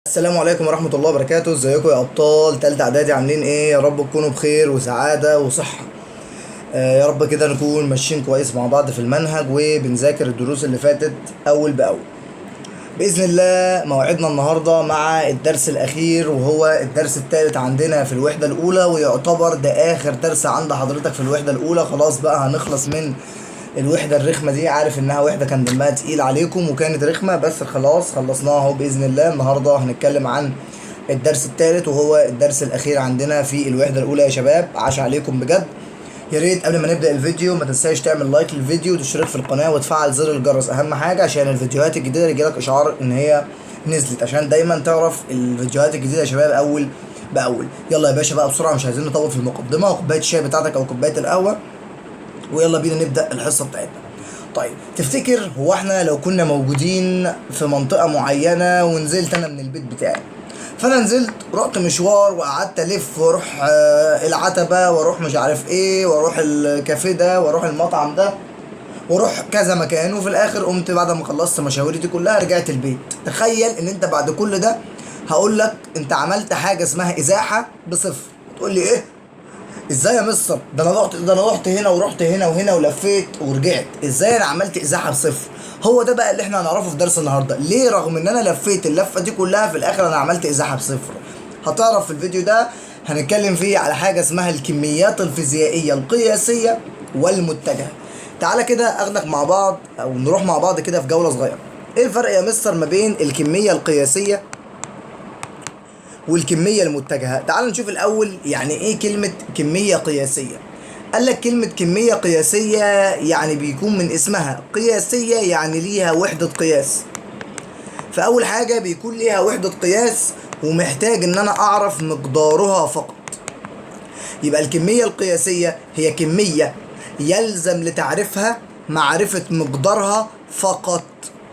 السلام عليكم ورحمة الله وبركاته. ازيكم يا أبطال تالتة إعدادي؟ عاملين ايه؟ يا رب تكونوا بخير وسعادة وصحة. يا رب كده نكون ماشيين كويس مع بعض في المنهج وبنذاكر الدروس اللي فاتت أول بأول. بإذن الله موعدنا النهاردة مع الدرس الأخير، وهو الدرس الثالث عندنا في الوحدة الأولى، ويعتبر ده آخر درس عند حضرتك في الوحدة الأولى. خلاص بقى هنخلص من الوحدة الرخمة دي. عارف إنها وحدة كان دمها تقيل عليكم وكانت رخمة، بس خلاص خلصناها اهو بإذن الله. النهاردة هنتكلم عن الدرس الثالث وهو الدرس الأخير عندنا في الوحدة الأولى يا شباب. عاش عليكم بجد. يا ريت قبل ما نبدأ الفيديو ما تنساش تعمل like للفيديو وتشترك في القناة وتفعل زر الجرس، أهم حاجة عشان الفيديوهات الجديدة يجيلك إشعار إن هي نزلت، عشان دايما تعرف الفيديوهات الجديدة يا شباب أول بأول. يلا يا باشا بقى بسرعة، مش عايزين نطول في المقدمة. وكوباية الشاي بتاعتك أو كوباية القهوة، ويلا بينا نبدأ الحصة بتاعتنا. طيب تفتكر هو احنا لو كنا موجودين في منطقة معينة ونزلت أنا من البيت بتاعي، فانا نزلت رحت مشوار وقعدت الف واروح العتبة واروح مش عارف ايه واروح الكافيه ده واروح المطعم ده واروح كذا مكان، وفي الاخر قمت بعد ما خلصت مشاويري دي كلها رجعت البيت. تخيل ان انت بعد كل ده هقول لك انت عملت حاجة اسمها ازاحه بصفر. تقول لي ايه؟ ازاي يا مستر؟ ده انا رحت، ده انا رحت هنا ورحت هنا وهنا ولفيت ورجعت، ازاي انا عملت ازاحه بصفر؟ هو ده بقى اللي احنا هنعرفه في درس النهارده. ليه رغم ان انا لفيت اللفة دي كلها في الاخر انا عملت ازاحه بصفر؟ هتعرف في الفيديو ده. هنتكلم فيه على حاجة اسمها الكميات الفيزيائية القياسية والمتجهه. تعالى كده اخدك مع بعض او نروح مع بعض كده في جولة صغيرة. ايه الفرق يا مستر ما بين الكمية القياسية والكمية المتجهة؟ تعال نشوف الأول يعني إيه كلمة كمية قياسية. قال لك كلمة كمية قياسية يعني بيكون من اسمها قياسية، يعني ليها وحدة قياس. فأول حاجة بيكون ليها وحدة قياس ومحتاج إن أنا أعرف مقدارها فقط. يبقى الكمية القياسية هي كمية يلزم لتعريفها معرفة مقدارها فقط.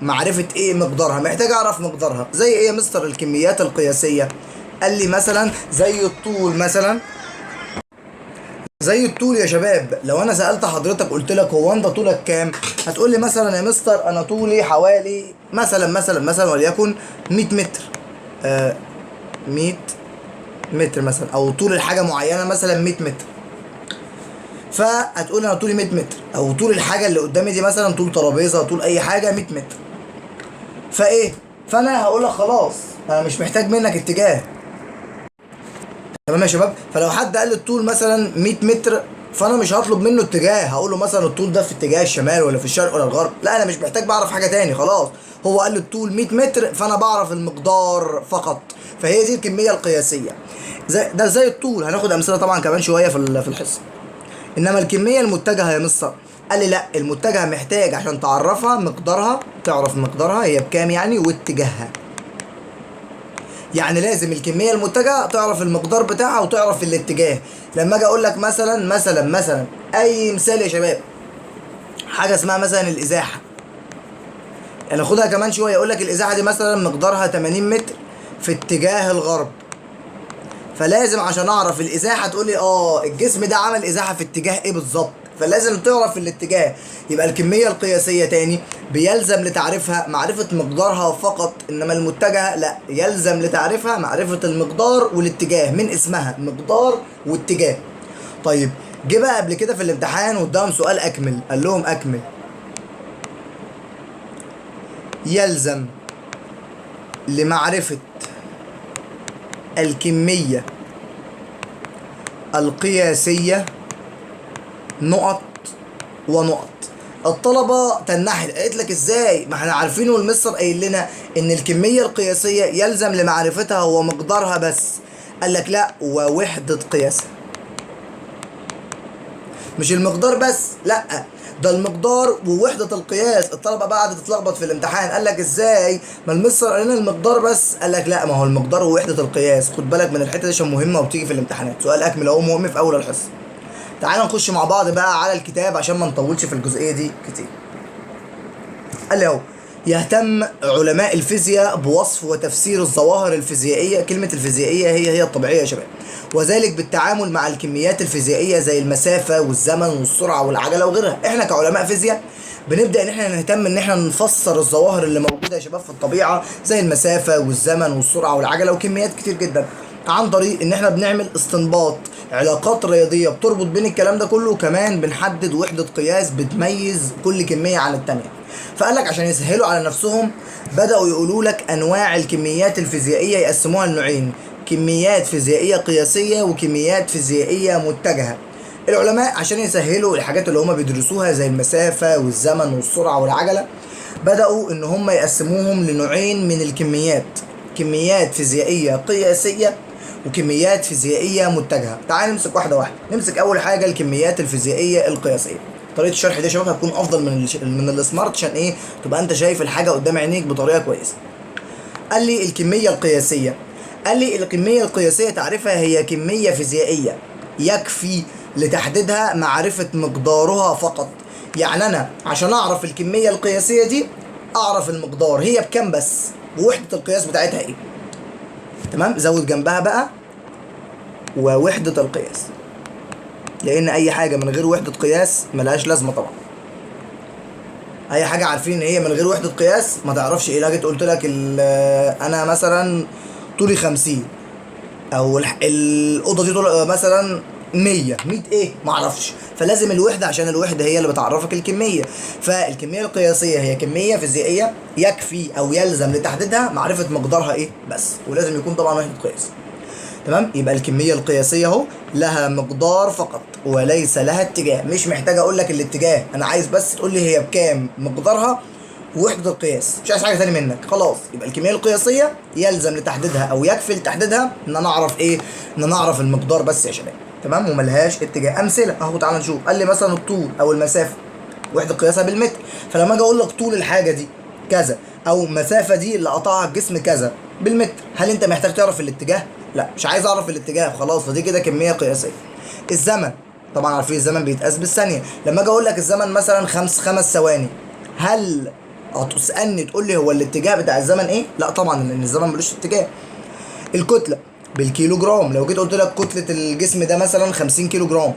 معرفة ايه مقدارها؟ محتاج اعرف مقدارها. زي ايه يا مستر الكميات القياسية؟ قال لي مثلا زي الطول، مثلا زي الطول يا شباب. لو انا سألت حضرتك قلت لك هو انت طولك كام؟ هتقول لي مثلا يا مستر انا طولي حوالي مثلا مثلا مثلا وليكن 100 متر، 100 متر مثلا، او طول الحاجة معينة مثلا 100 متر. فهتقول انا طولي 100 متر، او طول الحاجة اللي قدامي دي مثلا طول ترابيزة، طول اي حاجة 100 متر. فايه؟ فانا هقول لك خلاص انا مش محتاج منك اتجاه. تمام يا شباب؟ فلو حد قال لي الطول مثلا 100 متر، فانا مش هطلب منه اتجاه، هقول له مثلا الطول ده في اتجاه الشمال ولا في الشرق ولا الغرب. لا انا مش محتاج بعرف حاجة تاني، خلاص هو قال لي الطول 100 متر فانا بعرف المقدار فقط. فهي دي الكمية القياسية. زي ده زي الطول، هناخد امثلة طبعا كمان شوية في الحصة. انما الكمية المتجهه يا مستر، قال لي لا، المتجهه محتاج عشان تعرفها مقدارها، تعرف مقدارها هي بكام يعني واتجاهها. يعني لازم الكمية المتجهه تعرف المقدار بتاعها وتعرف الاتجاه. لما اجي اقول لك مثلا مثلا مثلا اي مثال يا شباب، حاجة اسمها مثلا الازاحه، يعني خدها كمان شوية، اقول لك الازاحه دي مثلا مقدارها 80 متر في اتجاه الغرب. فلازم عشان اعرف الازاحه تقول لي الجسم ده عمل ازاحه في اتجاه ايه بالظبط، فلازم تعرف الاتجاه. يبقى الكمية القياسية تاني بيلزم لتعريفها معرفة مقدارها فقط، انما المتجهه لا، يلزم لتعريفها معرفة المقدار والاتجاه، من اسمها مقدار واتجاه. طيب جه بقى قبل كده في الامتحان واداهم سؤال اكمل، قال لهم اكمل يلزم لمعرفة الكمية القياسية نقط ونقط. الطلبة تنحت قالت لك ازاي؟ ما احنا عارفين والمستر قايل لنا ان الكمية القياسية يلزم لمعرفتها هو مقدارها بس. قال لك لا، ووحدة قياسها. مش المقدار بس، لا ده المقدار ووحدة القياس. الطلبة بقى قعدت تتلخبط في الامتحان، قال لك ازاي؟ ما المستر قال لنا المقدار بس. قال لك لا، ما هو المقدار ووحدة القياس. خد بالك من الحتة دي عشان مهمة وبتيجي في الامتحانات. سؤال اكمل اهو مهم في اول الحصة. تعال نخش مع بعض بقى على الكتاب عشان ما نطولش في الجزئية دي كتير. قال لي اهو يهتم علماء الفيزياء بوصف وتفسير الظواهر الفيزيائية. كلمة الفيزيائية هي الطبيعية يا شباب، وذلك بالتعامل مع الكميات الفيزيائية زي المسافة والزمن والسرعة والعجلة وغيرها. احنا كعلماء فيزياء بنبدا ان احنا نهتم ان احنا نفسر الظواهر اللي موجودة يا شباب في الطبيعة، زي المسافة والزمن والسرعة والعجلة وكميات كتير جدا، عن طريق ان احنا بنعمل استنباط علاقات رياضية بتربط بين الكلام ده كله، وكمان بنحدد وحده قياس بتميز كل كمية عن التانية. فقال لك عشان يسهلوا على نفسهم بداوا يقولوا لك انواع الكميات الفيزيائية يقسموها لنوعين: كميات فيزيائية قياسية وكميات فيزيائية متجهة. العلماء عشان يسهلوا الحاجات اللي هما بيدرسوها زي المسافة والزمن والسرعة والعجلة، بدأوا ان هما يقسموهم لنوعين من الكميات: كميات فيزيائية قياسية وكميات فيزيائية متجهة. تعال نمسك واحدة واحدة. نمسك أول حاجة الكميات الفيزيائية القياسية. طريقة الشرح دي يا شباب هتكون أفضل من السمارت، عشان إيه؟ تبقى أنت شايف الحاجة قدام عينيك بطريقة كويسة. قال لي الكمية القياسية، قال لي الكمية القياسية تعرفها هي كمية فيزيائية يكفي لتحديدها معرفة مقدارها فقط. يعني أنا عشان أعرف الكمية القياسية دي أعرف المقدار هي بكام بس، ووحدة القياس بتاعتها إيه. تمام؟ زود جنبها بقى ووحدة القياس، لأن أي حاجة من غير وحدة قياس ملهاش لازمة طبعا. أي حاجة عارفين إن هي من غير وحدة قياس ما تعرفش إيه. لو جيت قلت لك أنا مثلا طولي 50، أو الأوضة دي طول مثلا 100، 100 ايه؟ معرفش. فلازم الوحدة، عشان الوحدة هي اللي بتعرفك الكمية. فالكمية القياسية هي كمية فيزيائية يكفي او يلزم لتحديدها معرفة مقدارها ايه بس، ولازم يكون طبعا وحدة قياس. تمام؟ يبقى الكمية القياسية اهو لها مقدار فقط وليس لها اتجاه. مش محتاج اقول لك الاتجاه، انا عايز بس تقول لي هي بكام، مقدارها، ووحدة القياس، مش عايز حاجة تاني منك خلاص. يبقى الكمية القياسية يلزم لتحديدها او يكفي لتحديدها ان انا اعرف ايه؟ ان انا اعرف المقدار بس يا شباب. تمام؟ وملهاش اتجاه. امثلة اهو، تعالى نشوف. قال لي مثلا الطول او المسافة، وحده قياسها بالمتر. فلما اجي اقول لك طول الحاجة دي كذا او مسافة دي اللي قطعها الجسم كذا بالمتر، هل انت محتاج تعرف الاتجاه؟ لا، مش عايز اعرف الاتجاه خلاص، فدي كده كمية قياسية. الزمن طبعا عارفين الزمن بيتقاس بالثانية. لما اجي اقول لك الزمن مثلا 5 ثواني، هل هتسالني تقول لي هو الاتجاه بتاع الزمن ايه؟ لا طبعا، لان الزمن ملوش اتجاه. الكتلة بالكيلو جرام، لو جيت قلت لك كتلة الجسم ده مثلا 50 كيلو جرام،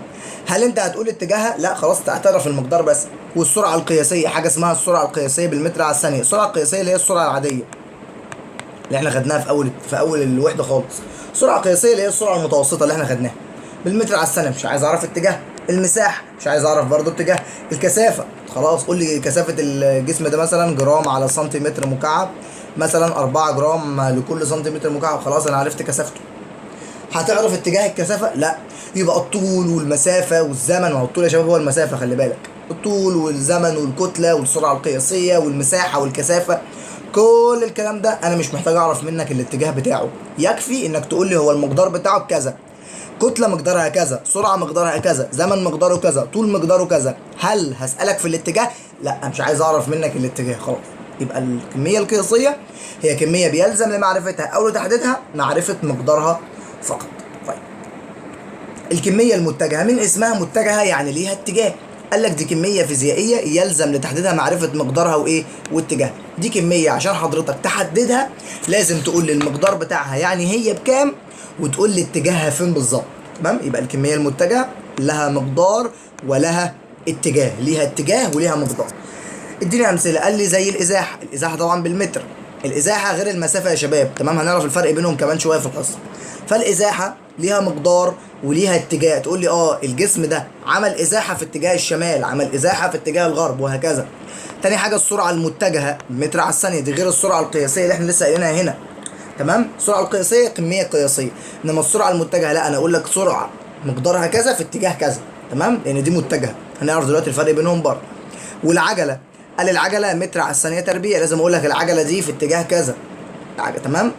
هل انت هتقول اتجاهها؟ لا خلاص، انت هتعرف المقدار بس. والسرعة القياسية، حاجة اسمها السرعة القياسية بالمتر على الثانية. السرعة القياسية اللي هي السرعة العادية اللي احنا خدناها في اول الوحدة خالص. السرعة القياسية اللي هي السرعة المتوسطة اللي احنا خدناها بالمتر على الثانية، مش عايز اعرف اتجاه. المساحة مش عايز اعرف برضو اتجاه. الكثافة خلاص، قول لي كثافة الجسم ده مثلا جرام على سنتيمتر مكعب، مثلا 4 جرام لكل سنتيمتر مكعب، خلاص انا عرفت كثافته. هتعرف اتجاه الكثافة؟ لا. يبقى الطول والمسافة والزمن، ما هو الطول يا شباب هو المسافة، خلي بالك، الطول والزمن والكتله والسرعة القياسية والمساحة والكثافه، كل الكلام ده انا مش محتاج اعرف منك الاتجاه بتاعه، يكفي انك تقول لي هو المقدار بتاعه بكذا، كتلة مقدارها كذا، سرعة مقدارها كذا، زمن مقداره كذا، طول مقداره كذا. هل هسالك في الاتجاه؟ لا، مش عايز اعرف منك الاتجاه خلاص. يبقى الكمية القياسية هي كمية بيلزم لمعرفتها او لتحديدها معرفة مقدارها فقط. طيب الكمية المتجهه، من اسمها متجهة يعني ليها اتجاه. قال لك دي كمية فيزيائية يلزم لتحديدها معرفة مقدارها وايه؟ واتجاهها. دي كمية عشان حضرتك تحددها لازم تقول لي المقدار بتاعها يعني هي بكام، وتقول لي اتجاهها فين بالظبط. تمام؟ يبقى الكمية المتجهه لها مقدار ولها اتجاه، ليها اتجاه وليها مقدار. اديني امثلة. قال لي زي الازاحه، الازاحه طبعا بالمتر، الازاحه غير المسافة يا شباب، تمام؟ هنعرف الفرق بينهم كمان شوية في الحصة. فالازاحه ليها مقدار وليها اتجاه، تقول لي الجسم ده عمل ازاحه في اتجاه الشمال، عمل ازاحه في اتجاه الغرب، وهكذا. تاني حاجة السرعة المتجهه متر على الثانية، دي غير السرعة القياسية اللي احنا لسه قايلينها هنا. تمام؟ السرعة القياسية كمية قياسية، انما السرعة المتجهه لا، انا اقول لك سرعة مقدارها كذا في اتجاه كذا، تمام؟ لان دي متجهة، هنعرف دلوقتي الفرق بينهم برضه. والعجلة، قال العجلة متر على الثانية تربيع، لازم اقول لك العجلة دي في اتجاه كذا، تمام؟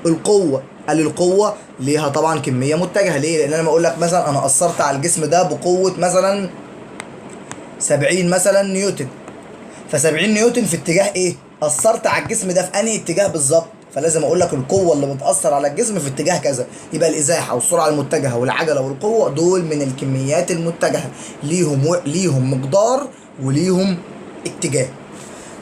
القوة، قال القوة ليها طبعا كمية متجهة، ليه؟ لان انا ما اقول لك مثلا انا اثرت على الجسم ده بقوة مثلا 70 مثلا نيوتن، ف70 نيوتن في اتجاه ايه؟ اثرت على الجسم ده في انهي اتجاه بالظبط؟ فلازم اقول لك القوة اللي بتاثر على الجسم في اتجاه كذا. يبقى الازاحه والسرعة المتجهه والعجلة والقوه دول من الكميات المتجهه، ليهم مقدار وليهم اتجاه.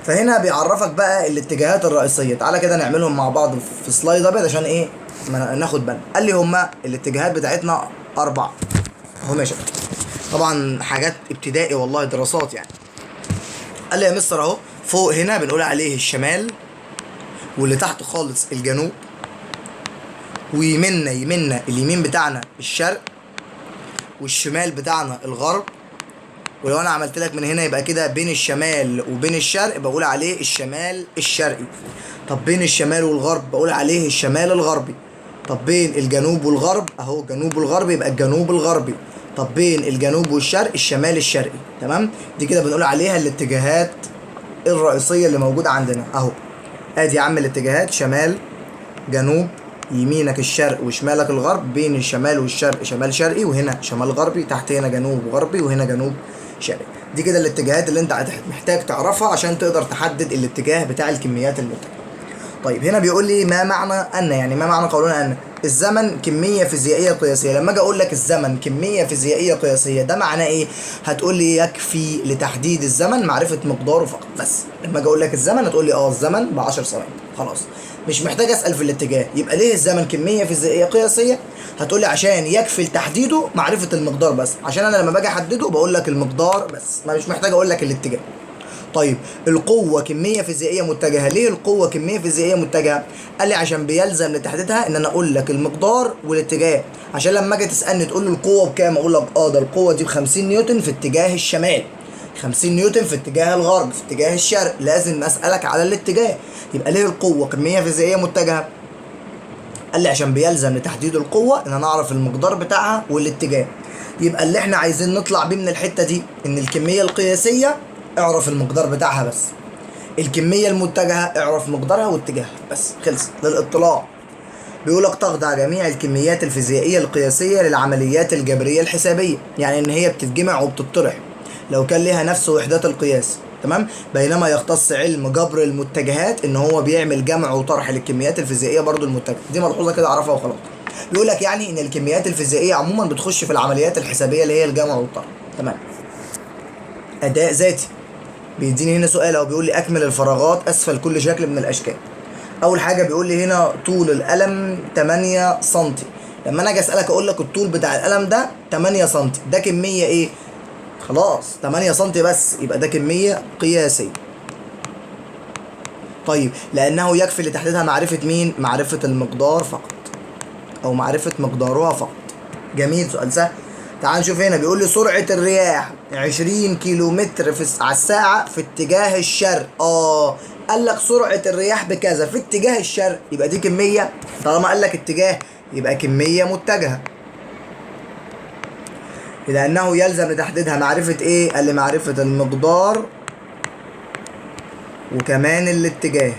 فهنا بيعرفك بقى الاتجاهات الرئيسية. تعالى كده نعملهم مع بعض في سلايد ابيض عشان ايه ما ناخد بالنا. قال لي هما الاتجاهات بتاعتنا 4 اهو يا شباب، طبعا حاجات ابتدائي والله، دراسات يعني. قال لي يا مستر اهو فوق هنا بنقول عليه الشمال، واللي تحت خالص الجنوب، ويمنا يمنا اليمين بتاعنا الشرق، والشمال بتاعنا الغرب. ولو انا عملت لك من هنا يبقى كده بين الشمال وبين الشرق بقول عليه الشمال الشرقي. طب بين الشمال والغرب بقول عليه الشمال الغربي. طب بين الجنوب والغرب اهو جنوب والغرب يبقى الجنوب الغربي. طب بين الجنوب والشرق الشمال الشرقي. تمام، دي كده بنقول عليها الاتجاهات الرئيسية اللي موجودة عندنا اهو. ادي يا عم الاتجاهات، شمال جنوب، يمينك الشرق وشمالك الغرب، بين الشمال والشرق شمال شرقي، وهنا شمال غربي، تحت هنا جنوب غربي، وهنا جنوب شرقي. دي كده الاتجاهات اللي انت محتاج تعرفها عشان تقدر تحدد الاتجاه بتاع الكميات المتجهة. طيب هنا بيقول لي ما معنى ان، يعني ما معنى قولنا ان الزمن كمية فيزيائية قياسية. لما اجي اقول لك الزمن كمية فيزيائية قياسية ده معناه ايه؟ هتقول لي يكفي لتحديد الزمن معرفة مقداره فقط. بس لما اجي اقول لك الزمن هتقول لي الزمن ب 10 ثواني، خلاص مش محتاج اسال في الاتجاه. يبقى ليه الزمن كمية فيزيائية قياسية؟ هتقول لي عشان يكفي لتحديده معرفة المقدار بس، عشان انا لما باجي احدده بقول لك المقدار بس، ما مش محتاج اقول لك الاتجاه. طيب القوة كمية فيزيائية متجهة، ليه القوة كمية فيزيائية متجهة؟ قال لي عشان بيلزم لتحديدها ان انا اقول لك المقدار والاتجاه، عشان لما اجي تسألني تقول لي القوة بكام اقول لك ده القوة دي ب 50 نيوتن في اتجاه الشمال، 50 نيوتن في اتجاه الغرب، في اتجاه الشرق، لازم اسألك على الاتجاه. يبقى ليه القوة كمية فيزيائية متجهة؟ قال لي عشان بيلزم لتحديد القوة ان انا اعرف المقدار بتاعها والاتجاه. يبقى اللي احنا عايزين نطلع بيه من الحتة دي ان الكمية القياسية اعرف المقدار بتاعها بس، الكمية المتجهة اعرف مقدارها واتجاهها بس، خلص. للاطلاع بيقولك تخضع جميع الكميات الفيزيائية القياسية للعمليات الجبرية الحسابية، يعني ان هي بتتجمع وبتطرح لو كان لها نفس وحدات القياس. تمام، بينما يختص علم جبر المتجهات ان هو بيعمل جمع وطرح للكميات الفيزيائية برضو المتجهة. دي ملحوظة كده اعرفها وخلاص. بيقولك يعني ان الكميات الفيزيائية عموما بتخش في العمليات الحسابية اللي هي الجمع والطرح. تمام. أداء ذاتي، بيديني هنا سؤال اهو بيقول لي اكمل الفراغات اسفل كل شكل من الاشكال. اول حاجة بيقول لي هنا طول القلم 8 سم. لما انا اجي اسالك اقول لك الطول بتاع القلم ده 8 سم، ده كمية ايه؟ خلاص 8 سم بس، يبقى ده كمية قياسية. طيب لانه يكفي لتحديدها معرفة مين؟ معرفة المقدار فقط، او معرفة مقدارها فقط. جميل، سؤال سهل. تعال نشوف هنا بيقول لي سرعة الرياح 20 كيلو متر على الساعة في اتجاه الشرق. قال لك سرعة الرياح بكذا في اتجاه الشرق، يبقى دي كمية، طالما قال لك اتجاه يبقى كمية متجهة. لأنه يلزم لتحديدها معرفة ايه؟ قال لي معرفة المقدار وكمان الاتجاه.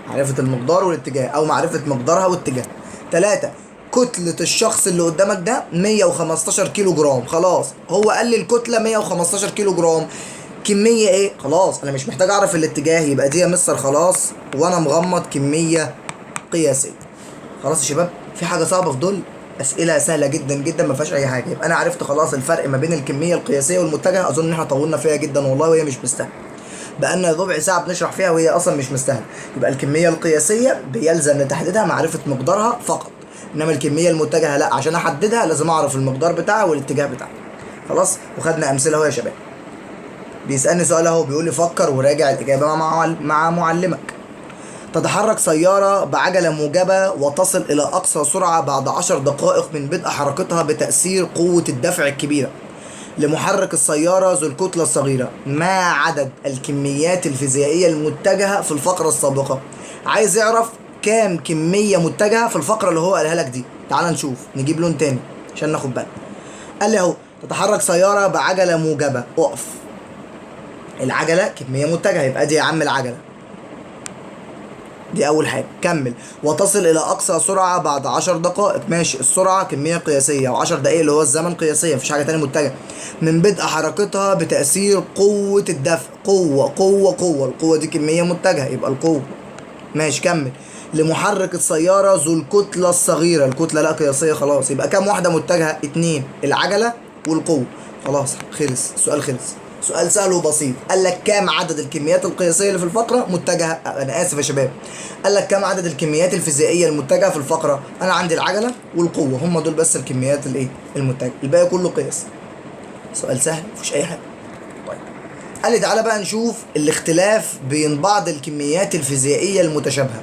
معرفة المقدار والاتجاه، أو معرفة مقدارها واتجاهها. 3، كتلة الشخص اللي قدامك ده 115 كيلو جرام. خلاص هو قال لي الكتلة 115 كيلو جرام، كمية ايه؟ خلاص انا مش محتاج اعرف الاتجاه، يبقى دي يا مستر خلاص وانا مغمض كمية قياسية. خلاص يا شباب، في حاجة صعبة في دول؟ اسئلة سهلة جدا جدا ما فيهاش اي حاجة. يبقى انا عرفت خلاص الفرق ما بين الكمية القياسية والمتجهة. اظن ان احنا طولنا فيها جدا والله وهي مش مستاهلة، بقالنا ربع ساعة بنشرح فيها وهي اصلا مش مستاهلة. يبقى الكمية القياسية بيلزم لتحديدها معرفة مقدارها فقط، انما الكمية المتجهة لا، عشان احددها لازم اعرف المقدار بتاعها والاتجاه بتاعها. خلاص، وخدنا امثلة اهو يا شباب. بيسالني سؤال اهو بيقول لي فكر وراجع الاجابة مع معلمك. تتحرك سيارة بعجلة موجبة وتصل إلى أقصى سرعة بعد 10 دقائق من بدء حركتها بتأثير قوة الدفع الكبيرة لمحرك السيارة ذو الكتلة الصغيرة. ما عدد الكميات الفيزيائية المتجهة في الفقرة السابقة؟ عايز يعرف كام كمية متجهة في الفقرة اللي هو قالها لك دي. تعال نشوف، نجيب لون تاني عشان ناخد بالنا. قال لي اهو تتحرك سيارة بعجلة موجبة، اقف. العجلة كمية متجهة، يبقى دي يا عم العجلة دي أول حاجة. كمل، وتصل إلى أقصى سرعة بعد 10 دقائق. ماشي، السرعة كمية قياسية، و10 دقايق اللي هو الزمن قياسية، مفيش حاجة تانية متجهة. من بدء حركتها بتأثير قوة الدفع، قوة قوة قوة، القوة دي كمية متجهة يبقى القوة. ماشي، كمل. لمحرك السيارة ذو الكتلة الصغيرة، الكتلة لا قياسية خلاص، يبقى كام واحدة متجهة؟ 2، العجلة والقوة. خلاص خلص السؤال، خلص. سؤال سهل وبسيط. قال لك كام عدد الكميات القياسية اللي في الفقرة متجهة، أنا آسف يا شباب، قال لك كام عدد الكميات الفيزيائية المتجهة في الفقرة. أنا عندي العجلة والقوة، هم دول بس الكميات الإيه المتجهة، الباقي كله قياس. سؤال سهل مفيش أي حاجة. قال لي تعالى بقى نشوف الاختلاف بين بعض الكميات الفيزيائية المتشابهة.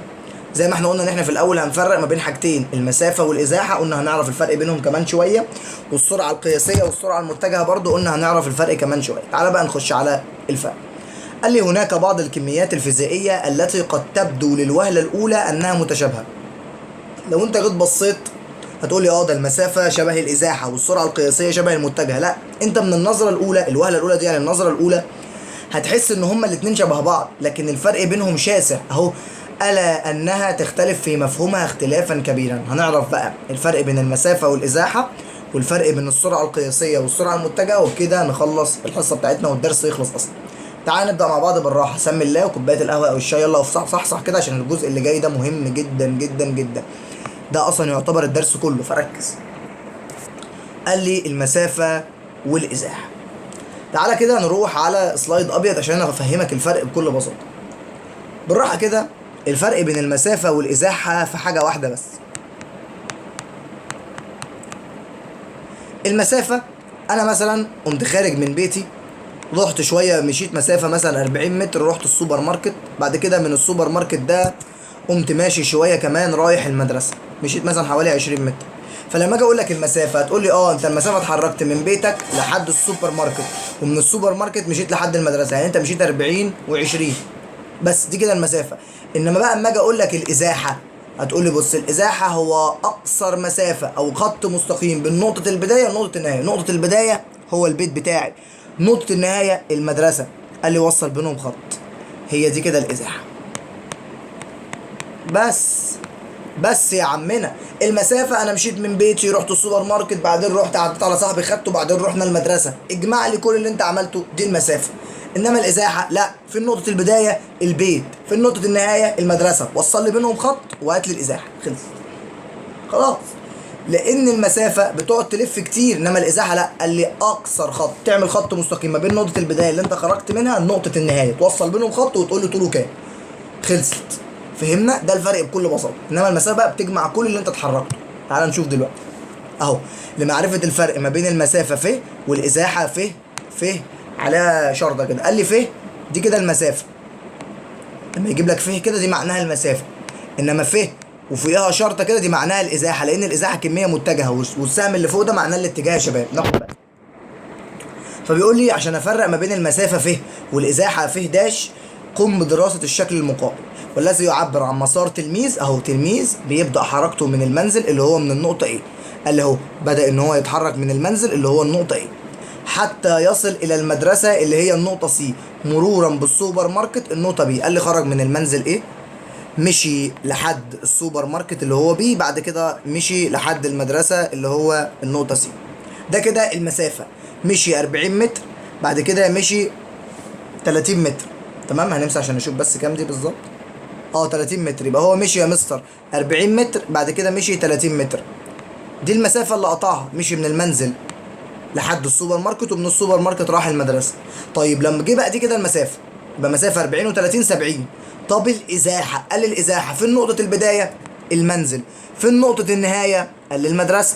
زي ما احنا قلنا ان احنا في الاول هنفرق ما بين حاجتين، المسافة والازاحه، قلنا هنعرف الفرق بينهم كمان شوية، والسرعة القياسية والسرعة المتجهه برضو قلنا هنعرف الفرق كمان شوية. تعالى بقى نخش على الفرق. قال لي هناك بعض الكميات الفيزيائية التي قد تبدو للوهلة الاولى انها متشابهة. لو انت جيت بصيت هتقول لي ده المسافة شبه الازاحه والسرعة القياسية شبه المتجهه. لا، انت من النظرة الاولى، الوهله الاولى دي يعني النظرة الاولى، هتحس ان هما الاتنين شبه بعض، لكن الفرق بينهم شاسع اهو. الا انها تختلف في مفهومها اختلافا كبيرا. هنعرف بقى الفرق بين المسافة والازاحه، والفرق بين السرعة القياسية والسرعة المتجهه، وبكده نخلص الحصة بتاعتنا والدرس يخلص اصلا. تعال نبدا مع بعض بالراحة، سمي الله وكوبايه القهوة او الشاي، يلا وصح صح صح كده، عشان الجزء اللي جاي ده مهم جدا جدا جدا، ده اصلا يعتبر الدرس كله، فركز. قال لي المسافة والازاحه. تعالى كده نروح على سلايد ابيض عشان انا افهمك الفرق بكل بساطة. بالراحة كده، الفرق بين المسافة والازاحه في حاجة واحدة بس. المسافة، انا مثلا قمت خارج من بيتي، رحت شوية، مشيت مسافة مثلا 40 متر، رحت السوبر ماركت، بعد كده من السوبر ماركت ده قمت ماشي شوية كمان رايح المدرسة، مشيت مثلا حوالي 20 متر. فلما اجي اقول لك المسافة هتقول لي انت المسافة اتحركت من بيتك لحد السوبر ماركت، ومن السوبر ماركت مشيت لحد المدرسة، يعني انت مشيت 40 و20 بس، دي كده المسافة. انما بقى اما اجي اقول لك الازاحه هتقول لي بص، الازاحه هو اقصر مسافة او خط مستقيم بين نقطة البداية ونقطة النهاية. نقطة البداية هو البيت بتاعي، نقطة النهاية المدرسة، قال لي وصل بينهم خط، هي دي كده الازاحه. بس يا عمنا، المسافة أنا مشيت من بيتي رحت السوبر ماركت، بعدين رحت عديت على صاحبي خدته، بعدين رحنا المدرسة، اجمع لي كل اللي أنت عملته، دي المسافة. إنما الإزاحة لا، في نقطة البداية البيت، في نقطة النهاية المدرسة، وصل لي بينهم خط وهات لي الإزاحة، خلص خلاص. لأن المسافة بتقعد تلف كتير، إنما الإزاحة لا، قال لي أقصر خط، تعمل خط مستقيم ما بين نقطة البداية اللي أنت خرجت منها لنقطة النهاية، توصل بينهم خط وتقول لي طوله كام، خلصت. فهمنا؟ ده الفرق بكل بساطة. انما المسافة بقى بتجمع كل اللي انت اتحركته. تعال نشوف دلوقتي اهو، لمعرفة الفرق ما بين المسافة ف والازاحه ف، ف عليها شرطه كده. قال لي ف دي كده المسافة، لما يجيب لك ف كده دي معناها المسافة، انما ف وفوقيها شرطه كده دي معناها الازاحه، لان الازاحه كمية متجهة، والسهم اللي فوق ده معناه الاتجاه يا شباب، ناخد بالك. فبيقول لي عشان افرق ما بين المسافة ف والازاحه ف داش، قم بدراسة الشكل المقابل والذي يعبر عن مسار تلميذ. اهو تلميذ بيبدأ حركته من المنزل اللي هو من النقطة A، قال لي اهو بدأ ان هو يتحرك من المنزل اللي هو النقطة A حتى يصل الى المدرسة اللي هي النقطة C، مرورا بالسوبر ماركت النقطة B. قال لي خرج من المنزل A، مشي لحد السوبر ماركت اللي هو B، بعد كده مشي لحد المدرسة اللي هو النقطة C. ده كده المسافة، مشي 40 متر، بعد كده مشي 30 متر. تمام، هنمسح عشان نشوف بس كام دي بالظبط. 30 متر، يبقى هو مشي يا مستر 40 متر، بعد كده مشي 30 متر. دي المسافة اللي قطعها، مشي من المنزل لحد السوبر ماركت، ومن السوبر ماركت راح المدرسة. طيب لما جه بقى دي كده المسافة، يبقى مسافة 40 و30 70. طب الإزاحة، قال الإزاحة فين نقطة البداية؟ المنزل. فين نقطة النهاية؟ قال المدرسة.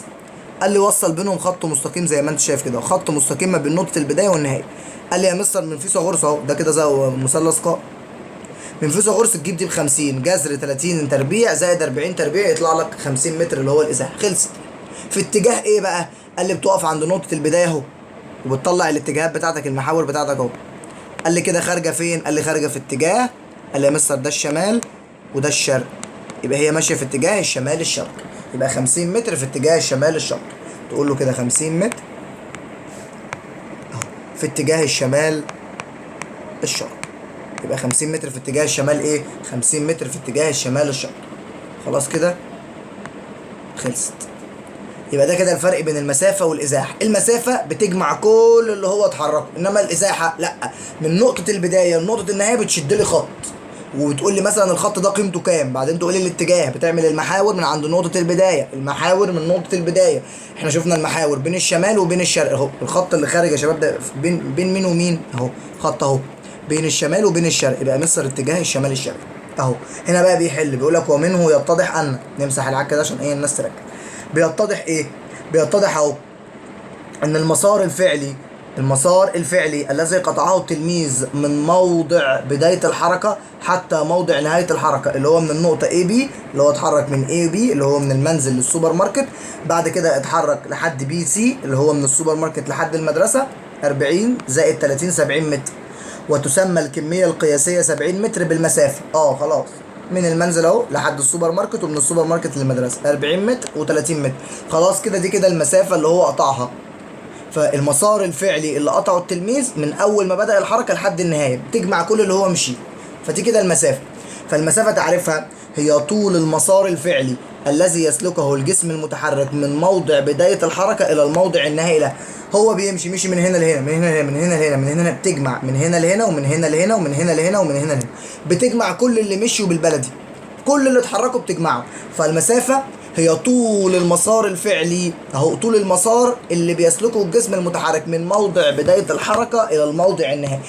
قال لي وصل بينهم خط مستقيم زي ما انت شايف كده، خط مستقيم ما بين نقطة البداية والنهاية. قال لي يا مستر من فيثاغورس اهو، ده كده زي مثلث قائم، من فيثاغورس تجيب دي ب 50، جذر 30 تربيع زائد 40 تربيع يطلع لك 50 متر اللي هو الازاحه. خلصت. في اتجاه ايه بقى؟ قال لي بتقف عند نقطة البداية اهو، وبتطلع الاتجاهات بتاعتك، المحاور بتاعتك اهو. قال لي كده خارجه فين؟ قال لي خارجه في اتجاه، قال لي يا مستر ده الشمال وده الشرق، يبقى هي ماشية في اتجاه الشمال الشرقي، يبقى 50 متر في اتجاه الشمال الشرقي. تقول له كده 50 متر اهو في اتجاه الشمال الشرقي، يبقى 50 متر في اتجاه الشمال ايه؟ 50 متر في اتجاه الشمال الشرقي. خلاص كده خلصت. يبقى ده كده الفرق بين المسافة والإزاحة. المسافة بتجمع كل اللي هو اتحركه، إنما الإزاحة لأ، من نقطة البداية لنقطة النهاية بتشد لي خط، وبتقول لي مثلا الخط ده قيمته كام، بعدين تقول لي الاتجاه، بتعمل المحاور من عند نقطة البداية، المحاور من نقطة البداية. احنا شفنا المحاور بين الشمال وبين الشرق اهو، الخط اللي خارج يا شباب ده بين مين ومين اهو، خط اهو بين الشمال وبين الشرق، يبقى مصر اتجاه الشمال الشرقي اهو. هنا بقى بيحل، بيقول لك ومنه يتضح ان، نمسح العك ده عشان ايه الناس تركز. بيتضح ايه؟ بيتضح اهو ان المسار الفعلي المسار الفعلي الذي قطعه التلميذ من موضع بداية الحركة حتى موضع نهاية الحركة، اللي هو من النقطة AB، اللي هو اتحرك من AB اللي هو من المنزل للسوبر ماركت، بعد كده اتحرك لحد BC اللي هو من السوبر ماركت لحد المدرسة، 40 زائد 30 70 متر. وتسمى الكمية القياسية 70 متر بالمسافة. خلاص، من المنزل اهو لحد السوبر ماركت، ومن السوبر ماركت للمدرسة 40 متر و30 متر. خلاص كده، دي كده المسافة اللي هو قطعها. فالمسار الفعلي اللي قطعه التلميذ من اول ما بدأ الحركة لحد النهاية، بتجمع كل اللي هو مشي، فدي كده المسافة. فالمسافة تعرفها هي طول المسار الفعلي الذي يسلكه الجسم المتحرك من موضع بداية الحركة إلى الموضع النهائي له. هو بيمشي، مشي من هنا لهنا، من هنا لهنا، من هنا لهنا، من هنا، بتجمع من هنا لهنا، ومن هنا لهنا، ومن هنا لهنا، ومن هنا لهنا، بتجمع كل اللي مشوا بالبلدي، كل اللي اتحركوا بتجمعه. فالمسافة هي طول المسار الفعلي اهو، طول المسار اللي بيسلكه الجسم المتحرك من موضع بداية الحركة إلى الموضع النهائي.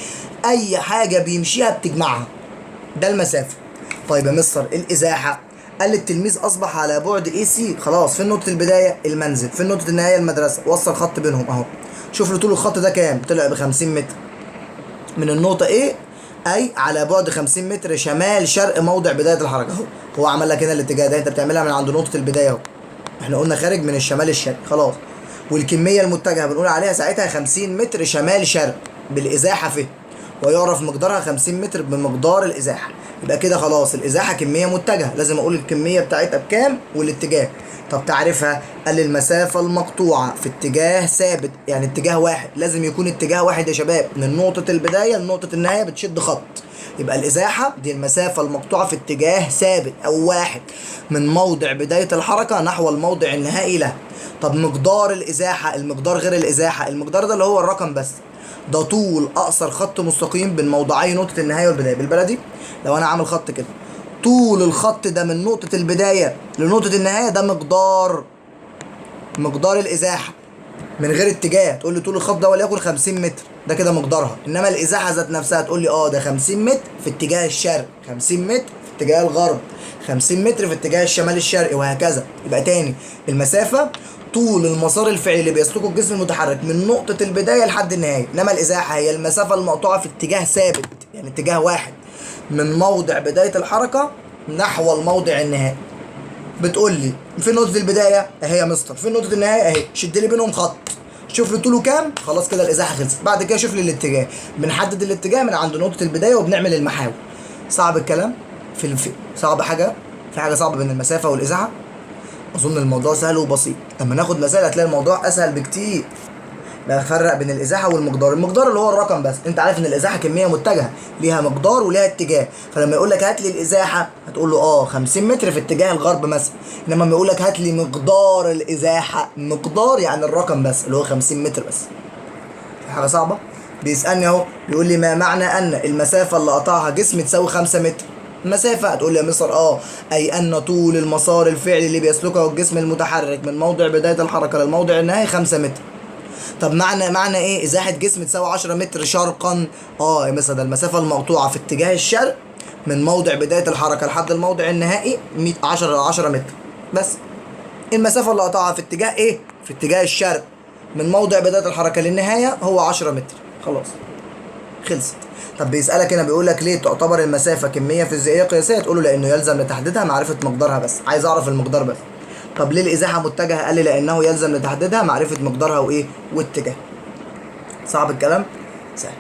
أي حاجة بيمشيها بتجمعها، ده المسافة. طيب يا مستر الإزاحة، قال التلميذ أصبح على بعد AC، خلاص فين نقطة البداية؟ المنزل. فين نقطة النهاية؟ المدرسة. وصل خط بينهم أهو، شوف له طول الخط ده كام، طلع ب 50 متر من النقطة A، أي على بعد 50 متر شمال شرق موضع بداية الحركة أهو. هو عمل لك هنا الاتجاه ده، أنت بتعملها من عند نقطة البداية أهو، احنا قلنا خارج من الشمال الشرقي خلاص. والكمية المتجهة بنقول عليها ساعتها 50 متر شمال شرق بالإزاحة فيه، ويعرف مقدارها 50 متر بمقدار الإزاحة. يبقى كده خلاص الإزاحة كمية متجهة، لازم أقول الكمية بتاعتها بكام والاتجاه. طب تعرفها؟ قال المسافة المقطوعة في اتجاه ثابت، يعني اتجاه واحد، لازم يكون اتجاه واحد يا شباب، من نقطة البداية لنقطة النهاية بتشد خط. يبقى الإزاحة دي المسافة المقطوعة في اتجاه ثابت أو واحد من موضع بداية الحركة نحو الموضع النهائي له. طب مقدار الإزاحة، المقدار غير الإزاحة، المقدار ده اللي هو الرقم بس، ده طول أقصر خط مستقيم بين موضعي نقطة النهاية والبداية. بالبلدي لو أنا عامل خط كده، طول الخط ده من نقطة البداية لنقطة النهاية ده مقدار الإزاحة من غير اتجاه. تقول لي طول الخط ده وليكن 50 متر، ده كده مقدارها. انما الازاحه ذات نفسها تقول لي ده 50 متر في اتجاه الشرق، 50 متر في اتجاه الغرب، 50 متر في اتجاه الشمال الشرقي، وهكذا. يبقى تاني المسافة طول المسار الفعلي اللي بيسلكه الجسم المتحرك من نقطة البداية لحد النهاية. انما الازاحه هي المسافة المقطوعة في اتجاه ثابت، يعني اتجاه واحد من موضع بداية الحركة نحو الموضع النهائي. بتقول لي في نقطة البداية اهي يا مستر، في نقطة النهاية اهي، شد لي بينهم خط، شوف لي طوله كام، خلاص كده الازاحة خلصت. بعد كده شوف لي الاتجاه، بنحدد الاتجاه من عند نقطة البداية وبنعمل المحاور. صعب الكلام في صعب حاجة؟ في حاجة صعبة بين المسافة والازاحة؟ اظن الموضوع سهل وبسيط. لما ناخد مسائل هتلاقي الموضوع اسهل بكتير. بفرق بين الازاحه والمقدار، المقدار اللي هو الرقم بس، انت عارف ان الازاحه كمية متجهة ليها مقدار وليها اتجاه، فلما يقول لك هات لي الازاحه هتقول له 50 متر في اتجاه الغرب مثلا. انما لما يقول لك هات لي مقدار الازاحه، مقدار يعني الرقم بس اللي هو 50 متر بس. في حاجة صعبة؟ بيسالني اهو بيقول لي ما معنى ان المسافة اللي قطعها جسم تساوي 5 متر؟ مسافة هتقول لي يا مستر أي أن طول المسار الفعلي اللي بيسلكه الجسم المتحرك من موضع بداية الحركة للموضع النهائي 5 متر. طب معنى ايه ازاحة جسم تساوي 10 متر شرقا؟ يا مستر ده المسافة المقطوعة في اتجاه الشرق من موضع بداية الحركة لحد الموضع النهائي 10 متر بس. المسافة اللي قطعها في اتجاه ايه؟ في اتجاه الشرق من موضع بداية الحركة للنهاية هو 10 متر. خلاص خلصت. طب بيسألك هنا بيقول لك ليه تعتبر المسافة كمية فيزيائية قياسية؟ تقول له لأنه يلزم لتحديدها معرفة مقدارها بس، عايز أعرف المقدار بس. طب ليه الإزاحة متجهة؟ قال لي لأنه يلزم لتحديدها معرفة مقدارها وإيه؟ واتجاه. صعب الكلام؟ سهل.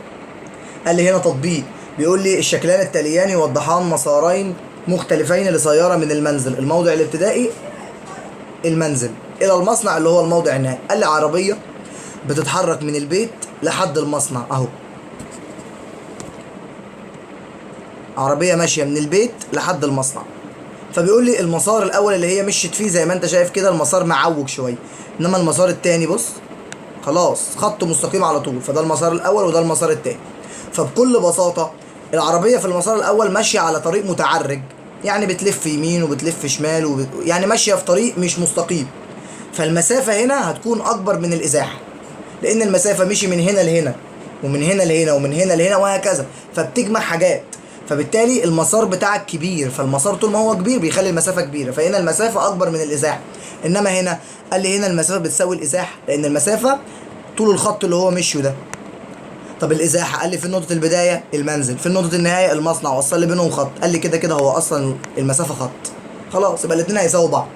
قال لي هنا تطبيق، بيقول لي الشكلان التاليان يوضحان مسارين مختلفين لسيارة من المنزل، الموضع الابتدائي المنزل إلى المصنع اللي هو الموضع النهائي. قال لي عربية بتتحرك من البيت لحد المصنع أهو، عربية ماشية من البيت لحد المصنع. فبيقول لي المسار الأول اللي هي مشيت فيه زي ما أنت شايف كده المسار معوج شوية، إنما المسار التاني بص خلاص خط مستقيم على طول، فده المسار الأول وده المسار التاني. فبكل بساطة العربية في المسار الأول ماشية على طريق متعرج، يعني بتلف يمين وبتلف شمال يعني ماشية في طريق مش مستقيم، فالمسافة هنا هتكون أكبر من الإزاحة، لأن المسافة مشي من هنا لهنا ومن هنا لهنا ومن هنا لهنا وهكذا، فبتجمع حاجات، فبالتالي المسار بتاعك كبير، فالمسار طول ما هو كبير بيخلي المسافة كبيرة، فهنا المسافة أكبر من الإزاحة. إنما هنا قال لي هنا المسافة بتساوي الإزاحة، لأن المسافة طول الخط اللي هو مشيه ده، طب الازاحه، قال لي في نقطة البداية المنزل، في نقطة النهاية المصنع، وصل لي بينهم خط. قال لي كده كده هو اصلا المسافة خط، خلاص يبقى الاثنين هيساووا بعض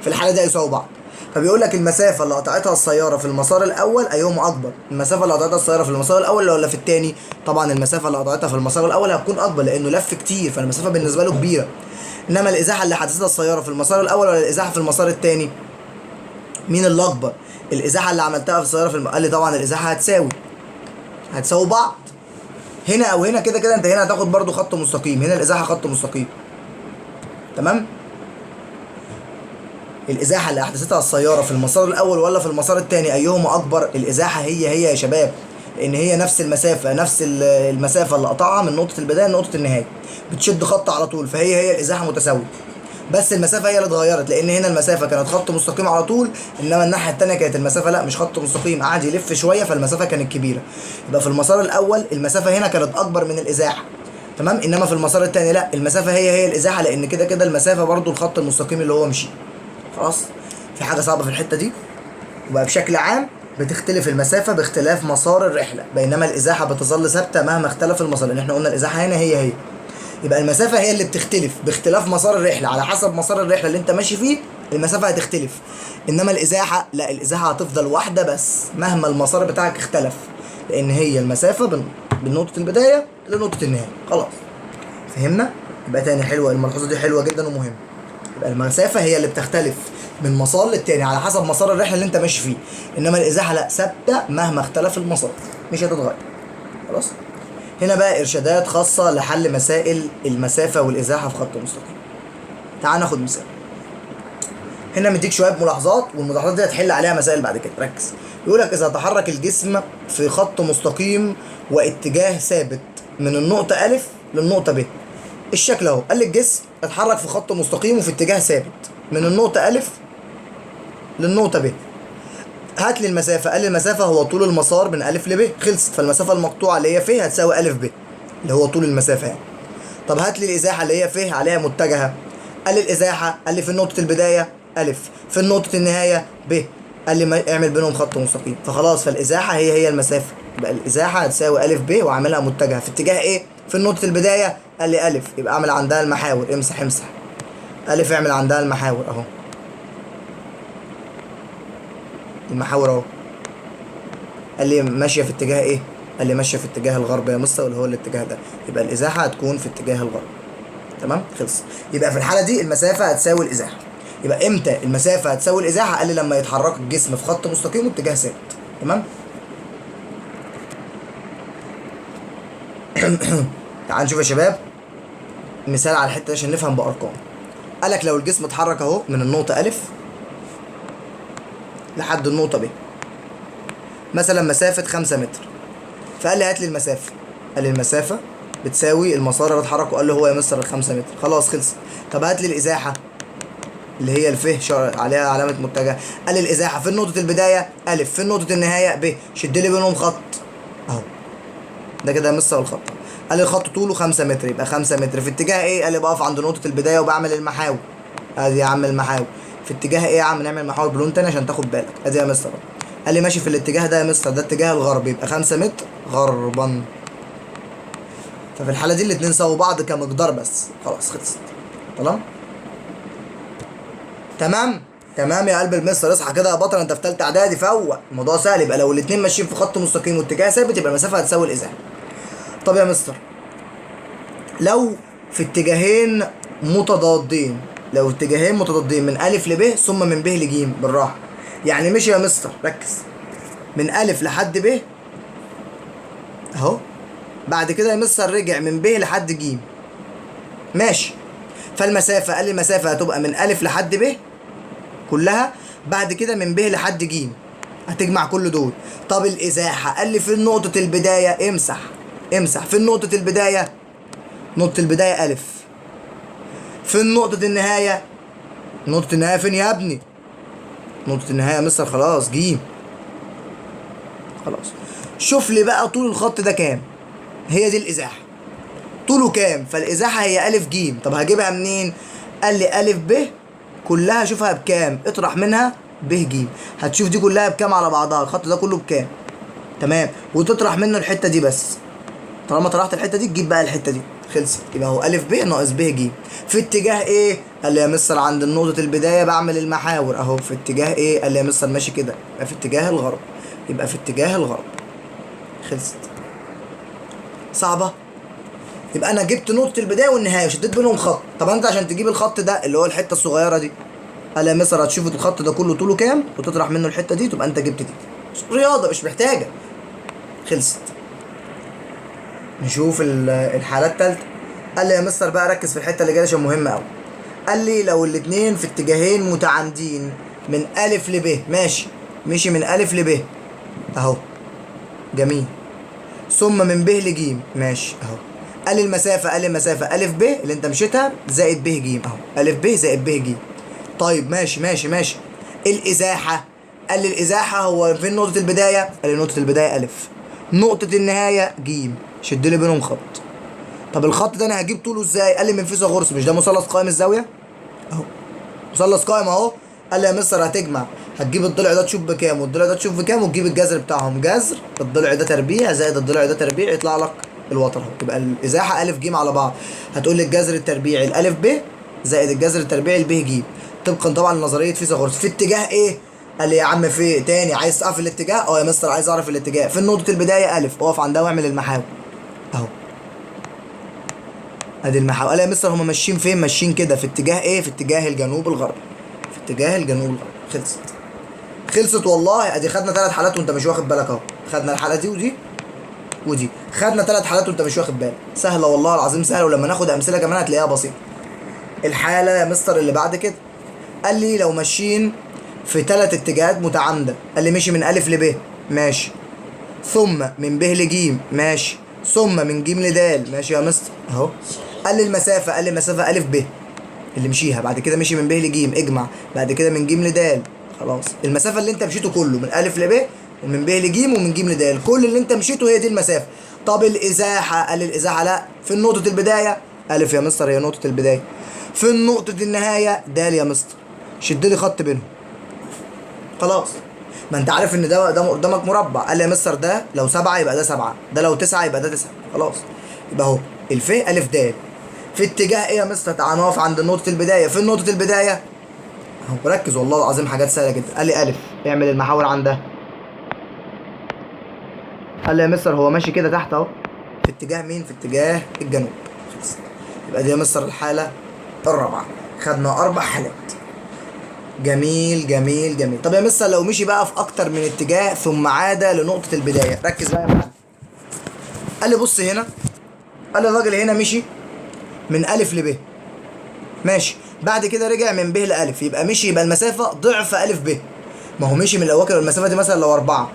في الحالة دي، هيساووا بعض. فبيقول لك المسافة اللي قطعتها السيارة في المسار الاول ايهما اكبر؟ المسافة اللي قطعتها السيارة في المسار الاول ولا في الثاني؟ طبعا المسافة اللي قطعتها في المسار الاول هتكون اكبر لانه لف كتير، فالمسافه بالنسبة له كبيرة. انما الازاحه اللي حدثتها السيارة في المسار الاول ولا الازاحه في المسار الثاني؟ مين اللي اكبر؟ الازاحه اللي عملتها في السيارة في قال لي طبعا الازاحه هتساوي بعض هنا او هنا، كده كده انت هنا هتاخد برضو خط مستقيم، هنا الازاحه خط مستقيم. تمام؟ الازاحه اللي احدثتها السيارة في المسار الاول ولا في المسار الثاني ايهما اكبر؟ الازاحه هي هي يا شباب، لان هي نفس المسافة، نفس المسافة اللي قطعها من نقطة البداية لنقطة النهاية، بتشد خط على طول، فهي هي الازاحه متساوية، بس المسافة هي اللي اتغيرت، لان هنا المسافة كانت خط مستقيم على طول، انما الناحية الثانية كانت المسافة لا مش خط مستقيم، قعد يلف شوية فالمسافه كانت كبيرة. يبقى في المسار الاول المسافة هنا كانت اكبر من الازاحه، تمام؟ انما في المسار الثاني لا، المسافة هي هي الازاحه، لان كده كده المسافة برضو الخط المستقيم اللي هو مشي. خلاص؟ في حاجة صعبة في الحتة دي؟ وبقى بشكل عام بتختلف المسافة باختلاف مسار الرحلة، بينما الازاحه بتظل ثابتة مهما اختلف المسار، لان احنا قلنا الازاحه هنا هي هي. يبقى المسافة هي اللي بتختلف باختلاف مسار الرحلة، على حسب مسار الرحلة اللي انت ماشي فيه المسافة هتختلف، انما الازاحه لا، الازاحه هتفضل واحدة بس مهما المسار بتاعك اختلف، لان هي المسافة من نقطة البداية لنقطة النهاية. خلاص فهمنا؟ يبقى تاني حلوة الملحوظة دي، حلوة جدا ومهمة. يبقى المسافة هي اللي بتختلف من مسار للتاني على حسب مسار الرحلة اللي انت ماشي فيه، انما الازاحه لا، ثابتة مهما اختلف المسار، مش هتتغير. خلاص؟ هنا بقى ارشادات خاصة لحل مسائل المسافة والازاحه في خط مستقيم. تعال ناخد مثال. هنا مديك شوية ملاحظات، والملاحظات دي هتحل عليها مسائل بعد كده، ركز. يقول لك اذا تحرك الجسم في خط مستقيم واتجاه ثابت من النقطة أ للنقطة ب. الشكل اهو، قال لي الجسم اتحرك في خط مستقيم وفي اتجاه ثابت من النقطة أ للنقطة ب. هات لي المسافة. قال لي المسافة هو طول المسار من أ ل ب، خلصت. فالمسافة المقطوعة اللي هي ف هتساوي أ ب اللي هو طول المسافة يعني. طب هات لي الإزاحة اللي هي ف عليها متجهة. قال لي الإزاحة، قال لي في نقطة البداية أ، في نقطة النهاية ب. قال لي اعمل بينهم خط مستقيم، فخلاص فالإزاحة هي هي المسافة. يبقى الإزاحة هتساوي أ ب وأعملها متجهة في اتجاه إيه؟ في نقطة البداية قال لي أ، يبقى أعمل عندها المحاور، امسح امسح أ، اعمل عندها المحاور أهو، المحاور اهو. قال لي ماشية في اتجاه ايه؟ قال لي ماشية في اتجاه الغرب يا مستر، اللي هو الاتجاه ده، يبقى الازاحه هتكون في اتجاه الغرب. تمام؟ خلص. يبقى في الحالة دي المسافة هتساوي الازاحه. يبقى امتى المسافة هتساوي الازاحه؟ قال لي لما يتحرك الجسم في خط مستقيم واتجاه ثابت. تمام؟ تعال نشوف يا شباب مثال على الحتة دي عشان نفهم بارقام. قال لك لو الجسم اتحرك اهو من النقطة أ لحد النقطة ب مثلا مسافة 5 متر، فقال لي هات لي المسافة. قال لي المسافة بتساوي المسار اللي اتحركه، قال له هو يا مستر 5 متر، خلاص خلص. طب هات لي الإزاحة اللي هي الف عليها علامة متجه. قال لي الإزاحة في نقطة البداية أ، في نقطة النهاية ب، شد لي بينهم خط أهو، ده كده يا مستر الخط. قال لي الخط طوله 5 متر، يبقى 5 متر في اتجاه إيه؟ قال لي بقف عند نقطة البداية وبعمل المحاور. ادي يا عم المحاور في اتجاه ايه يا عم؟ نعمل محاور بلون تاني عشان تاخد بالك. ادي يا مستر. قال لي ماشي في الاتجاه ده يا مستر، ده اتجاه الغرب، يبقى 5 متر غربا. ففي الحالة دي الاتنين ساووا بعض كمقدار بس، خلاص خلصت. تمام؟ تمام؟ تمام يا قلب المستر. اصحى كده يا بطل، انت في ثالثة اعدادي، فوق، الموضوع سهل. يبقى لو الاتنين ماشيين في خط مستقيم واتجاه ثابت يبقى المسافة هتساوي الازاحه. طب يا مستر لو في اتجاهين متضادين، لو اتجاهين متضادين من أ ل ب ثم من ب ل ج، بالراحة يعني مشي يا مستر، ركز، من أ لحد ب أهو، بعد كده يا مستر رجع من ب لحد ج، ماشي. فالمسافة، قال لي المسافة هتبقى من أ لحد ب كلها، بعد كده من ب لحد ج، هتجمع كل دول. طب الإزاحة، قال لي في نقطة البداية، امسح امسح، في نقطة البداية، نقطة البداية أ، في نقطة النهاية، نقطة النهاية فين يا ابني؟ نقطة النهاية يا مستر خلاص ج، خلاص. شوف لي بقى طول الخط ده كام، هي دي الإزاحة، طوله كام؟ فالإزاحة هي أ ج. طب هجيبها منين؟ قال لي أ ب كلها شوفها بكام، اطرح منها ب ج، هتشوف دي كلها بكام على بعضها، الخط ده كله بكام؟ تمام، وتطرح منه الحتة دي بس. طالما طرحت الحتة دي تجيب بقى الحتة دي، خلصت. يبقى هو أ ب ناقص ب ج في اتجاه ايه؟ قال لي يا مستر عند نقطة البداية بعمل المحاور اهو. في اتجاه ايه؟ قال لي يا مستر ماشي كده، يبقى في اتجاه الغرب، يبقى في اتجاه الغرب. خلصت. صعبة؟ يبقى انا جبت نقطة البداية والنهاية وشديت بينهم خط. طب انت عشان تجيب الخط ده اللي هو الحتة الصغيرة دي، قال لي يا مستر هتشوف الخط ده كله طوله كام وتطرح منه الحتة دي، تبقى انت جبت دي. رياضة مش محتاجة. خلصت. نشوف الحالة التالتة. قال لي يا مستر بقى ركز في الحتة اللي جاية عشان مهمة أوي. قال لي لو الاتنين في اتجاهين متعامدين من ألف لب، ماشي، مشي من ألف لب أهو، جميل، ثم من ب لج، ماشي أهو. قال لي المسافة، قال لي المسافة ألف ب اللي أنت مشيتها زائد ب ج أهو، ألف ب زائد ب ج. طيب ماشي ماشي ماشي. الإزاحة، قال لي الإزاحة هو فين نقطة البداية؟ قال لي نقطة البداية ألف، نقطة النهاية ج، شد لي بينهم خط. طب الخط ده انا هجيب طوله ازاي؟ قال لي من فيثاغورس، مش ده مثلث قائم الزاوية؟ اهو مثلث قائم اهو. قال لي يا مستر هتجمع، هتجيب الضلع ده تشوف بكام والضلع ده تشوف بكام وتجيب الجذر بتاعهم، جذر الضلع ده تربيع زائد الضلع ده تربيع يطلع لك الوتر اهو. يبقى الازاحه الف ج على بعض، هتقول لي الجذر التربيعي الالف ب زائد الجذر التربيعي الب ج، طبقا طبعا لنظرية فيثاغورس. في اتجاه ايه؟ قال لي يا عم في تاني عايز تعرف الاتجاه؟ اه يا مستر عايز اعرف الاتجاه. في نقطة البداية الف، اقف عندها واعمل المحاور اهو، ادي المحاور. قال يا مستر هما ماشيين فين؟ ماشيين كده في اتجاه ايه؟ في اتجاه الجنوب الغربي، في اتجاه الجنوب الغربي. خلصت، خلصت والله. ادي خدنا 3 حالات وانت مش واخد بالك اهو، خدنا الحالة دي ودي ودي، خدنا 3 حالات وانت مش واخد بالك. سهلة والله العظيم سهلة، ولما ناخد امثلة كمان هتلاقيها بسيطة. الحالة يا مستر اللي بعد كده، قال لي لو ماشيين في 3 اتجاهات متعامده، قال لي مشي من الف لب، ماشي، ثم من ب لج، ماشي، ثم من ج لد، ماشي يا مستر اهو. قال لي المسافة، قال لي المسافة الف ب اللي مشيها، بعد كده مشي من ب لج، اجمع، بعد كده من ج لد، خلاص المسافة اللي انت مشيته كله من الف لب ومن ب لج ومن ج لد، كل اللي انت مشيته هي دي المسافة. طب الازاحه، قال لي الازاحه لا، في نقطة البداية الف يا مستر هي نقطة البداية، في نقطة النهاية د يا مستر، شد لي خط بينهم. خلاص، ما انت عارف ان ده قدامك مربع. قال لي يا مستر ده لو 7 يبقى ده 7، ده لو 9 يبقى ده 9، خلاص يبقى اهو الف الف د في اتجاه ايه يا مستر؟ تعال نقف عند نقطة البداية. فين نقطة البداية؟ اهو ركز والله العظيم حاجات سهلة جدا. قال لي الف اعمل المحاور عندها. قال لي يا مستر هو ماشي كده تحت اهو، في اتجاه مين؟ في اتجاه الجنوب. خلاص يبقى دي يا مستر الحالة الرابعة. خدنا 4 حالات. جميل جميل جميل. طب يا مستر لو مشي بقى في اكتر من اتجاه ثم عاد لنقطة البداية، ركز بقى يا معلم. قال لي بص هنا، قال لي الراجل هنا مشي من ألف لب، ماشي، بعد كده رجع من ب لألف، يبقى مشي، يبقى المسافة ضعف ألف ب. ما هو مشي من الأواخر، المسافة دي مثلا لو 4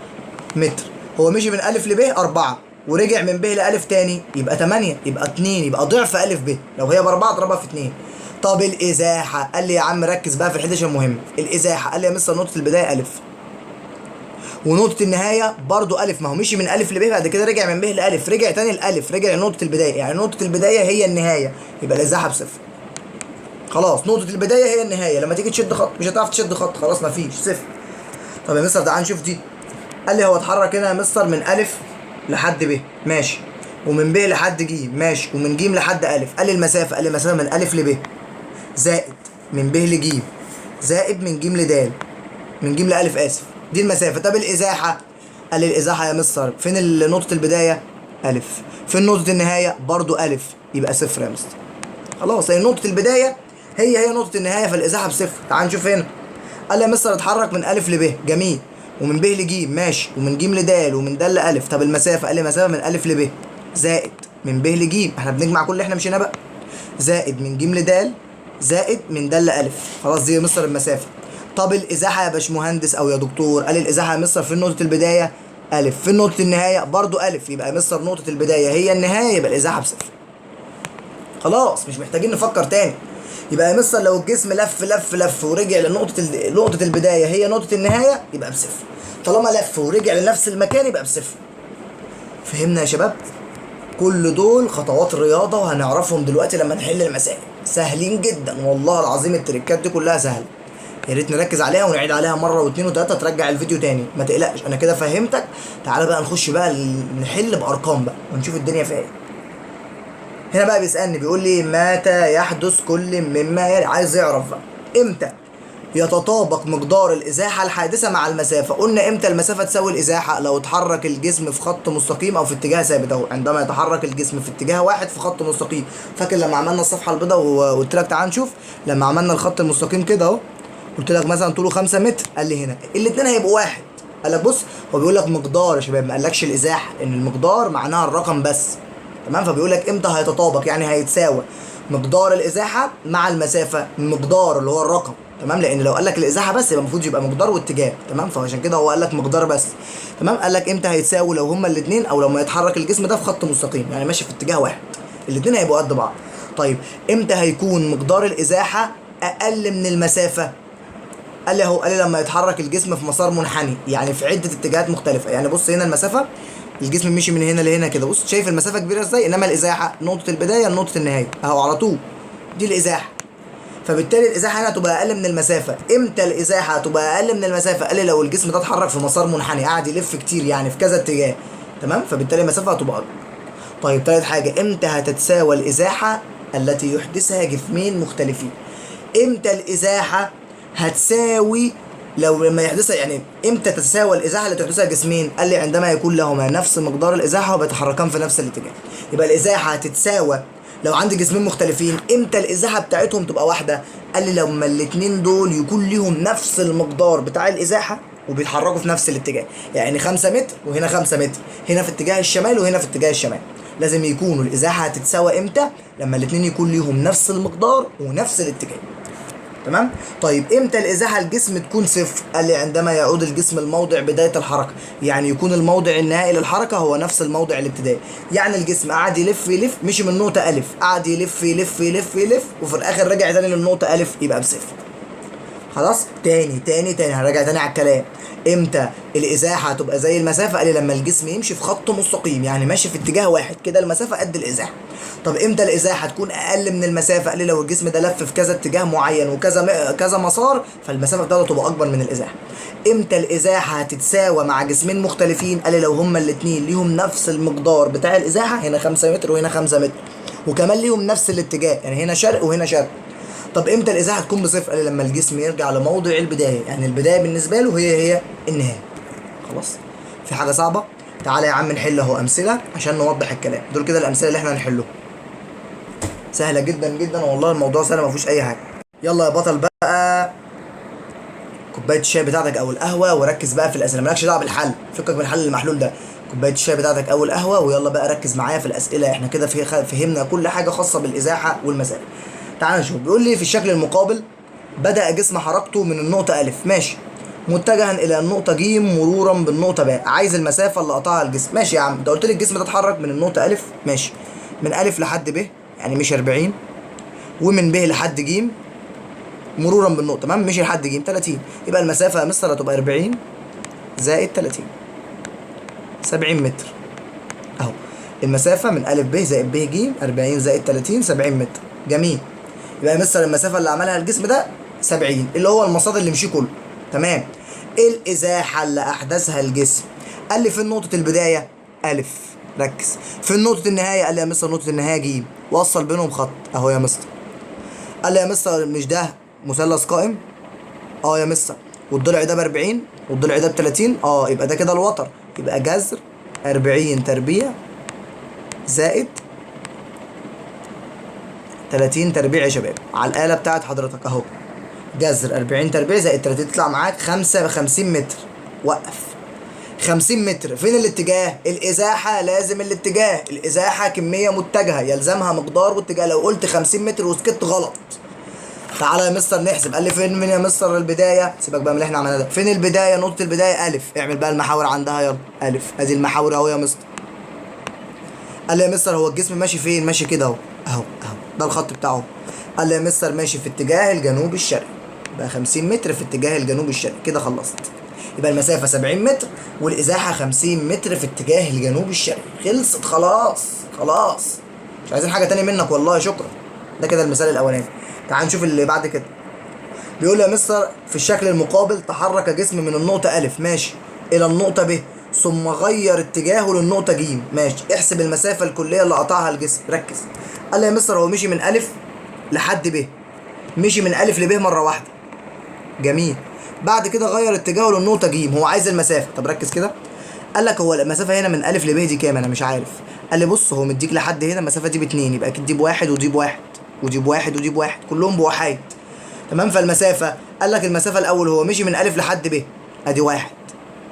متر، هو مشي من ألف لب 4 ورجع من ب لألف تاني يبقى 8، يبقى 2، يبقى ضعف ألف ب. لو هي ب4 اضربها في 2. طب الإزاحة، قال لي يا عم ركز بقى في الحتة عشان مهم. الإزاحة، قال لي يا مستر نقطة البداية ألف ونقطة النهاية برضو ألف، ما هو مشي من ألف لب بعد كده رجع من ب لألف، رجع تاني لألف، رجع لنقطة البداية، يعني نقطة البداية هي النهاية، يبقى الإزاحة بصفر. خلاص نقطة البداية هي النهاية، لما تيجي تشد خط مش هتعرف تشد خط، خلاص مفيش، صفر. طب يا مستر تعال نشوف دي. قال لي هو اتحرك هنا يا مستر من ألف لحد ب، ماشي، ومن ب لحد ج، ماشي، ومن ج لحد ألف. قال لي المسافة، قال لي المسافة من ألف لب زائد من ب لج زائد من ج لد، من ج لألف آسف، دي المسافة. طب الإزاحة، قال لي الإزاحة يا مستر فين نقطة البداية؟ ألف. فين نقطة النهاية؟ برضو ألف، يبقى صفر يا مستر. خلاص لأن نقطة البداية هي هي نقطة النهاية، فالإزاحة بصفر. تعال نشوف هنا. قال لي يا مستر اتحرك من ألف لب، جميل، ومن ب لج، ماشي، ومن ج لد، ومن د لألف. طب المسافة، قال لي المسافة من ألف لب زائد من ب لج، احنا بنجمع كل اللي احنا مشيناه بقى، زائد من ج لد زائد من د لألف. خلاص دي يا مستر المسافة. طب الإزاحة يا باشمهندس أو يا دكتور، قال الإزاحة يا مستر فين نقطة البداية؟ ألف. فين نقطة النهاية؟ برضو ألف، يبقى يا مستر نقطة البداية هي النهاية، يبقى الإزاحة بصفر. خلاص مش محتاجين نفكر تاني. يبقى يا مستر لو الجسم لف لف لف ورجع لنقطة نقطة البداية هي نقطة النهاية يبقى بصفر. طالما لف ورجع لنفس المكان يبقى بصفر. فهمنا يا شباب؟ كل دول خطوات الرياضة وهنعرفهم دلوقتي لما نحل المسائل. سهلين جدا والله العظيم، التريكات دي كلها سهلة. يا ريت نركز عليها ونعيد عليها مرة واثنين وثلاثة، ترجع الفيديو تاني، ما تقلقش انا كده فهمتك. تعالى بقى نخش بقى نحل بارقام بقى ونشوف الدنيا فيها ايه. هنا بقى بيسالني بيقول لي متى يحدث كل مما يلي، عايز يعرف بقى امتى يتطابق مقدار الازاحه الحادثة مع المسافة. قلنا امتى المسافة تساوي الازاحه؟ لو اتحرك الجسم في خط مستقيم او في اتجاه ثابت اهو، عندما يتحرك الجسم في اتجاه واحد في خط مستقيم. فاكر لما عملنا الصفحة البيضاء وقلت لك تعال نشوف لما عملنا الخط المستقيم كده اهو، قلت لك مثلا طوله 5 متر، قال لي هنا الاثنين هيبقوا واحد. قال لك بص، هو بيقول لك مقدار يا شباب، ما قالكش الازاحه، ان المقدار معناها الرقم بس، تمام؟ فبيقول لك امتى هيتطابق، يعني هيتساوى مقدار الازاحه مع المسافة، المقدار اللي هو الرقم، تمام؟ لان لو قال لك الازاحه بس يبقى المفروض يبقى مقدار واتجاه، تمام؟ فعشان كده هو قال لك مقدار بس، تمام؟ قال لك امتى هيتساوي؟ لو هما الاثنين، او لما يتحرك الجسم ده في خط مستقيم، يعني ماشي في اتجاه واحد، الاثنين هيبقوا قد بعض. طيب امتى هيكون مقدار الازاحه اقل من المسافة؟ قال لي اهو، قال لي لما يتحرك الجسم في مسار منحني، يعني في عده اتجاهات مختلفة. يعني بص هنا المسافة، الجسم مشي من هنا لهنا كده، بص شايف المسافة كبيرة ازاي، انما الازاحه نقطة البداية لنقطة النهاية اهو على طول، دي الازاحه. فبالتالي الازاحه هنا هتبقى اقل من المسافة. امتى الازاحه هتبقى اقل من المسافة؟ قال لي لو الجسم ده اتحرك في مسار منحني، قعد يلف كتير يعني في كذا اتجاه، تمام؟ فبالتالي المسافة هتبقى اكبر. طيب تالت حاجة، امتى هتتساوى الازاحه التي يحدثها جسمين مختلفين؟ امتى الازاحه هتساوي لو لما يحدثها، يعني امتى تتساوى الازاحه اللي تحدثها جسمين؟ قال لي عندما يكون لهما نفس مقدار الازاحه وبيتحركان في نفس الاتجاه. يبقى الازاحه هتتساوى لو عندي جسمين مختلفين، امتى الازاحه بتاعتهم تبقى واحدة؟ قال لي لما الاتنين دول يكون ليهم نفس المقدار بتاع الازاحه وبيتحركوا في نفس الاتجاه، يعني 5 متر وهنا 5 متر، هنا في اتجاه الشمال وهنا في اتجاه الشمال، لازم يكونوا الازاحه هتتساوى امتى؟ لما الاتنين يكون ليهم نفس المقدار ونفس الاتجاه، تمام؟ طيب امتى الازاحه الجسم تكون صفر؟ قال لي عندما يعود الجسم الموضع بداية الحركة، يعني يكون الموضع النهائي للحركة هو نفس الموضع الابتدائي. يعني الجسم قعد يلف يلف، مشي من نقطة الف، قعد يلف يلف يلف يلف، وفي الاخر رجع تاني للنقطة الف، يبقى بصفر. خلاص؟ تاني تاني تاني هنراجع تاني على الكلام. امتى الازاحه هتبقى زي المسافة؟ قال لي لما الجسم يمشي في خط مستقيم، يعني ماشي في اتجاه واحد كده، المسافة قد الازاحه. طب امتى الازاحه تكون اقل من المسافة؟ قال لي لو الجسم ده لف في كذا اتجاه معين وكذا كذا مسار، فالمسافه بتاعته تبقى اكبر من الازاحه. امتى الازاحه هتتساوى مع جسمين مختلفين؟ قال لي لو هما الاثنين ليهم نفس المقدار بتاع الازاحه، هنا 5 متر وهنا 5 متر، وكمان ليهم نفس الاتجاه، يعني هنا شرق وهنا شرق. طب امتى الازاحه تكون بصفر؟ قال لي لما الجسم يرجع لموضع البداية، يعني البداية بالنسبة له هي النهاية. خلاص؟ في حاجة صعبة؟ تعالى يا عم نحل اهو امثلة عشان نوضح الكلام. دول كده الامثلة اللي احنا هنحلهم، سهلة جدا جدا والله، الموضوع سهل ما فيهوش اي حاجة. يلا يا بطل بقى، كوباية الشاي بتاعتك او القهوة، وركز بقى في الاسئلة، مالكش دعوه بالحل، فكك من الحل المحلول ده. كوباية الشاي بتاعتك او القهوة، ويلا بقى ركز معايا في الاسئلة. احنا كده فهمنا كل حاجة خاصة بالازاحه والمسافة. تعال نشوف، بيقول لي في الشكل المقابل بدأ جسم حركته من النقطة ألف، ماشي، متجها إلى النقطة ج مرورا بالنقطة باء، عايز المسافة اللي قطعها الجسم. ماشي يا عم، انت قلت لي الجسم ده اتحرك من النقطة ألف، ماشي، من ألف لحد ب، يعني مشي 40، ومن ب لحد ج مرورا بالنقطة، تمام، مشي لحد ج 30، يبقى المسافة يا مستر هتبقى 40 زائد 30، 70 متر أهو. المسافة من ألف ب زائد ب ج 40 زائد 30 70 متر. جميل. يبقى يا مستر المسافة اللي عملها الجسم ده 70، اللي هو المسار اللي مشيه كله، تمام. ايه الازاحه اللي احدثها الجسم؟ قال لي فين نقطة البداية؟ الف، ركز. فين نقطة النهاية؟ قال لي يا مستر نقطة النهاية ج، وصل بينهم خط اهو يا مستر. قال لي يا مستر مش ده مثلث قائم؟ اه يا مستر، والضلع ده ب 40 والضلع ده ب 30، اه يبقى ده كده الوتر، يبقى جذر 40 تربيع زائد 30 تربيع يا شباب، على الآلة بتاعت حضرتك اهو. جذر 40 تربيع زائد 30 تطلع معاك 55 متر. وقف. 50 متر، فين الاتجاه؟ الإزاحة لازم الاتجاه، الإزاحة كمية متجهة يلزمها مقدار واتجاه. لو قلت 50 متر وسكت غلط. تعالى يا مستر نحسب. قال لي فين من يا مستر البداية؟ سيبك بقى من اللي احنا عملناه ده. فين البداية؟ نقطة البداية ألف. اعمل بقى المحاور عندها، يلا ألف، ادي المحاور اهو يا مستر. قال لي يا مستر هو الجسم ماشي فين؟ ماشي كده اهو اهو اهو، ده الخط بتاعه. قال لي يا مستر ماشي في اتجاه الجنوب الشرقي، بقى 50 متر في اتجاه الجنوب الشرقي. كده خلصت. يبقى المسافة 70 متر والإزاحة 50 متر في اتجاه الجنوب الشرقي. خلصت خلاص خلاص، مش عايزين حاجة تاني منك والله، شكرا. ده كده المثال الأولاني. تعال نشوف اللي بعد كده. بيقول لي يا مستر في الشكل المقابل تحرك جسم من النقطة أ ماشي إلى النقطة ب ثم غير اتجاهه للنقطة ج ماشي، احسب المسافة الكلية اللي قطعها الجسم. ركز، قال لي يا مستر هو مشي من أ لحد ب، مشي من أ لب مرة واحدة، جميل، بعد كده غير اتجاهه للنقطة ج، هو عايز المسافة. طب ركز كده، قال لك هو المسافة هنا من أ لب دي كام؟ أنا مش عارف. قال لي بص هو مديك لحد هنا المسافة دي باتنين، يبقى أكيد دي بواحد ودي بواحد ودي بواحد ودي بواحد، كلهم بواحد، تمام. فالمسافة قال لك المسافة الأول هو مشي من أ لحد ب، أدي واحد،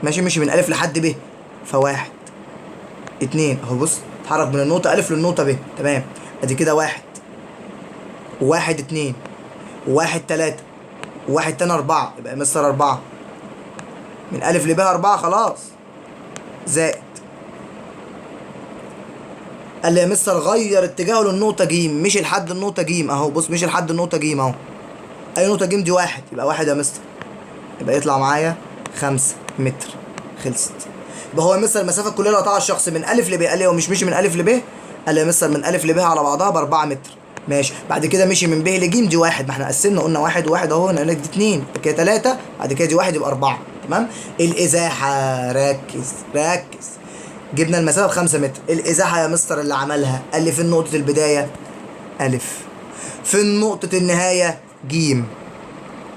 ماشي، مشي من أ لحد ب فواحد، اتنين، أهو بص اتحرك من النقطة أ للنقطة ب، تمام، أدي كده واحد، واحد اتنين، واحد تلاتة، واحد تاني أربعة، يبقى مستر أربعة، من أ لب أربعة خلاص، زائد. قال لي يا مستر غير اتجاهه للنقطة ج، مشي لحد النقطة ج أهو، بص مشي لحد النقطة ج أهو، أي نقطة ج دي واحد، يبقى واحد يا مستر، يبقى يطلع معايا 5 متر، خلصت. يبقى هو يا مستر المسافة الكلية اللي قطعها الشخص من أ لب، قال لي هو مش مشي من أ لب، قال لي يا مستر من أ لب على بعضها ب 4 متر، ماشي. بعد كده مشي من ب لج دي واحد، ما احنا قسمنا قلنا واحد وواحد اهو، هنا دي اتنين، بعد كده تلاتة، بعد كده دي واحد، يبقى 4، تمام. الإزاحة، ركز ركز، جبنا المسافة ب 5 متر. الإزاحة يا مستر اللي عملها قال لي فين نقطة البداية؟ أ، فين نقطة النهاية؟ ج.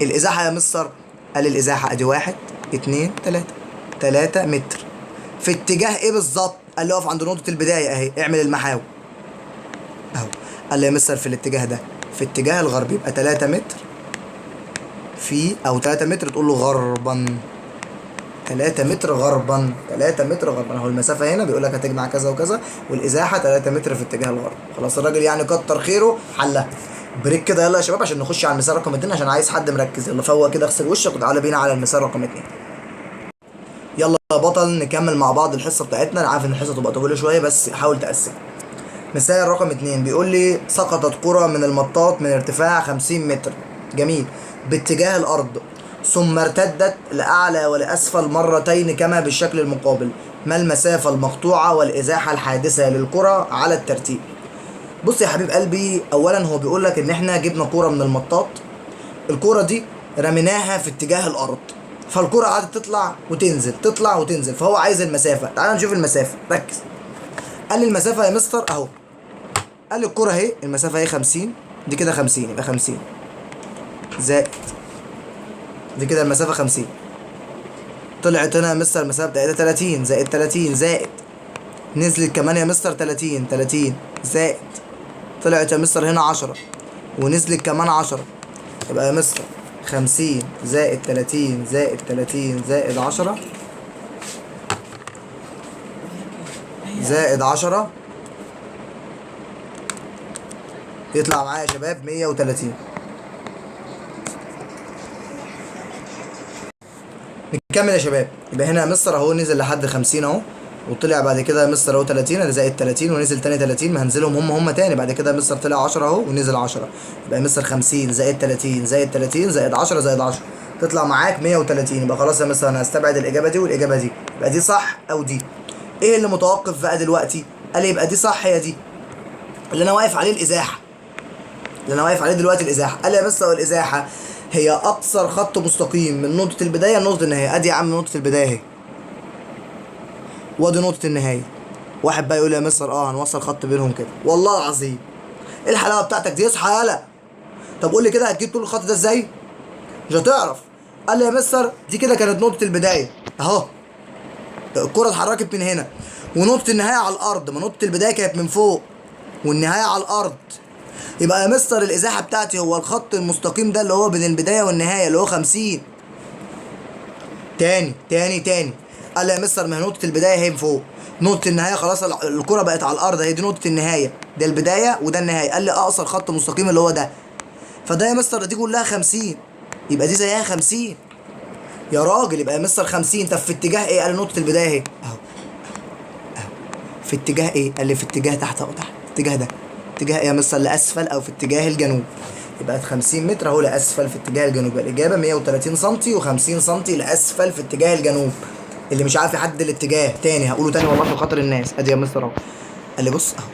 الإزاحة يا مستر قال الإزاحة أدي 1 2 3، 3 متر، في اتجاه إيه بالظبط؟ قال لي اقف عند نقطة البداية أهي، اعمل المحاور أهو. قال لي يا مستر في الاتجاه ده، في اتجاه الغرب، يبقى 3 متر في، أو 3 متر تقول له غربا، 3 متر غربا، 3 متر غربا، اهو المسافة هنا بيقول لك هتجمع كذا وكذا، والإزاحة 3 متر في اتجاه الغرب. خلاص الراجل يعني كتر خيره حلها. break كده يلا يا شباب عشان نخش على المثال رقم 2، عشان عايز حد مركز. يلا فوق كده، اغسل وشك وتعالى بينا على المثال رقم 2. يلا يا بطل نكمل مع بعض الحصة بتاعتنا. انا عارف ان الحصة تبقى طويلة شوية بس حاول تقسم. مثال رقم 2 بيقول لي سقطت كرة من المطاط من ارتفاع 50 متر، جميل، باتجاه الأرض، ثم ارتدت لأعلى ولأسفل مرتين كما بالشكل المقابل، ما المسافة المقطوعة والإزاحة الحادثة للكرة على الترتيب؟ بص يا حبيب قلبي، أولا هو بيقول لك إن إحنا جبنا كرة من المطاط، الكرة دي رميناها في اتجاه الأرض، فالكرة قعدت تطلع وتنزل تطلع وتنزل، فهو عايز المسافة. تعال نشوف المسافة، ركز. قال لي المسافة يا مستر أهو، قال لي الكرة أهي المسافة أهي 50، دي كده 50، يبقى 50 زائد دي كده المسافة 50، طلعت هنا يا مستر المسافة بتاعتها 30 زائد 30 زائد، نزلت كمان يا مستر 30 30 زائد، طلعت يا مستر هنا 10 ونزلت كمان 10، يبقى يا مستر 50 زائد 30 زائد 30 زائد 10 زائد 10، يطلع معايا يا شباب 130. نكمل يا شباب. يبقى هنا يا مستر اهو نزل لحد 50 اهو، وطلع بعد كده يا مستر اهو 30، ادي زائد 30، ونزل تاني 30، ما هنزلهم هم تاني. بعد كده يا مستر طلع 10 اهو ونزل 10، يبقى يا مستر 50 زائد 30 زائد 30 زائد 10 زائد 10، تطلع معاك 130. يبقى خلاص يا مستر انا هستبعد الاجابة دي والاجابة دي، يبقى دي صح او دي. ايه اللي متوقف بقى دلوقتي؟ قال لي يبقى دي صح يا دي، اللي انا واقف عليه الازاحه، اللي انا واقف عليه دلوقتي الازاحه. قال لي يا مستر الازاحه هي اقصر خط مستقيم من نقطة البداية لنقطة النهاية. ادي يا عم نقطة البداية اهي، وادي نقطة النهاية. واحد بقى يقول لي يا مستر هنوصل خط بينهم كده، والله العظيم ايه الحلاوة بتاعتك دي، اصحى يالا. طب قول لي كده هتجيب طول الخط ده ازاي؟ مش هتعرف. قال لي يا مستر دي كده كانت نقطة البداية اهو، الكرة اتحركت من هنا، ونقطة النهاية على الأرض، ما نقطة البداية كانت من فوق والنهاية على الأرض. يبقى يا مستر الإزاحة بتاعتي هو الخط المستقيم ده اللي هو بين البداية والنهاية اللي هو 50. تاني تاني تاني، قال لي يا مستر ما هي نقطة البداية هي من فوق، نقطة النهاية خلاص الكرة بقت على الأرض، هي دي نقطة النهاية، ده البداية وده النهاية. قال لي أقصر خط مستقيم اللي هو ده، فده يا مستر دي كلها 50، يبقى دي زيها 50 يا راجل. يبقى يا مستر 50. طب في اتجاه ايه؟ قال لي نقطة البداية اهي اهو اهو، في اتجاه ايه؟ قال لي في اتجاه تحت اهو، تحت الاتجاه ده. اتجاه ايه يا مستر؟ لأسفل او في اتجاه الجنوب. يبقى 50 متر اهو لأسفل في اتجاه الجنوب. يبقى الإجابة 130 سم و50 سم لأسفل في اتجاه الجنوب. اللي مش عارف يحدد الاتجاه تاني هقوله تاني والله عشان خاطر الناس. ادي يا مستر اهو، قال لي بص اهو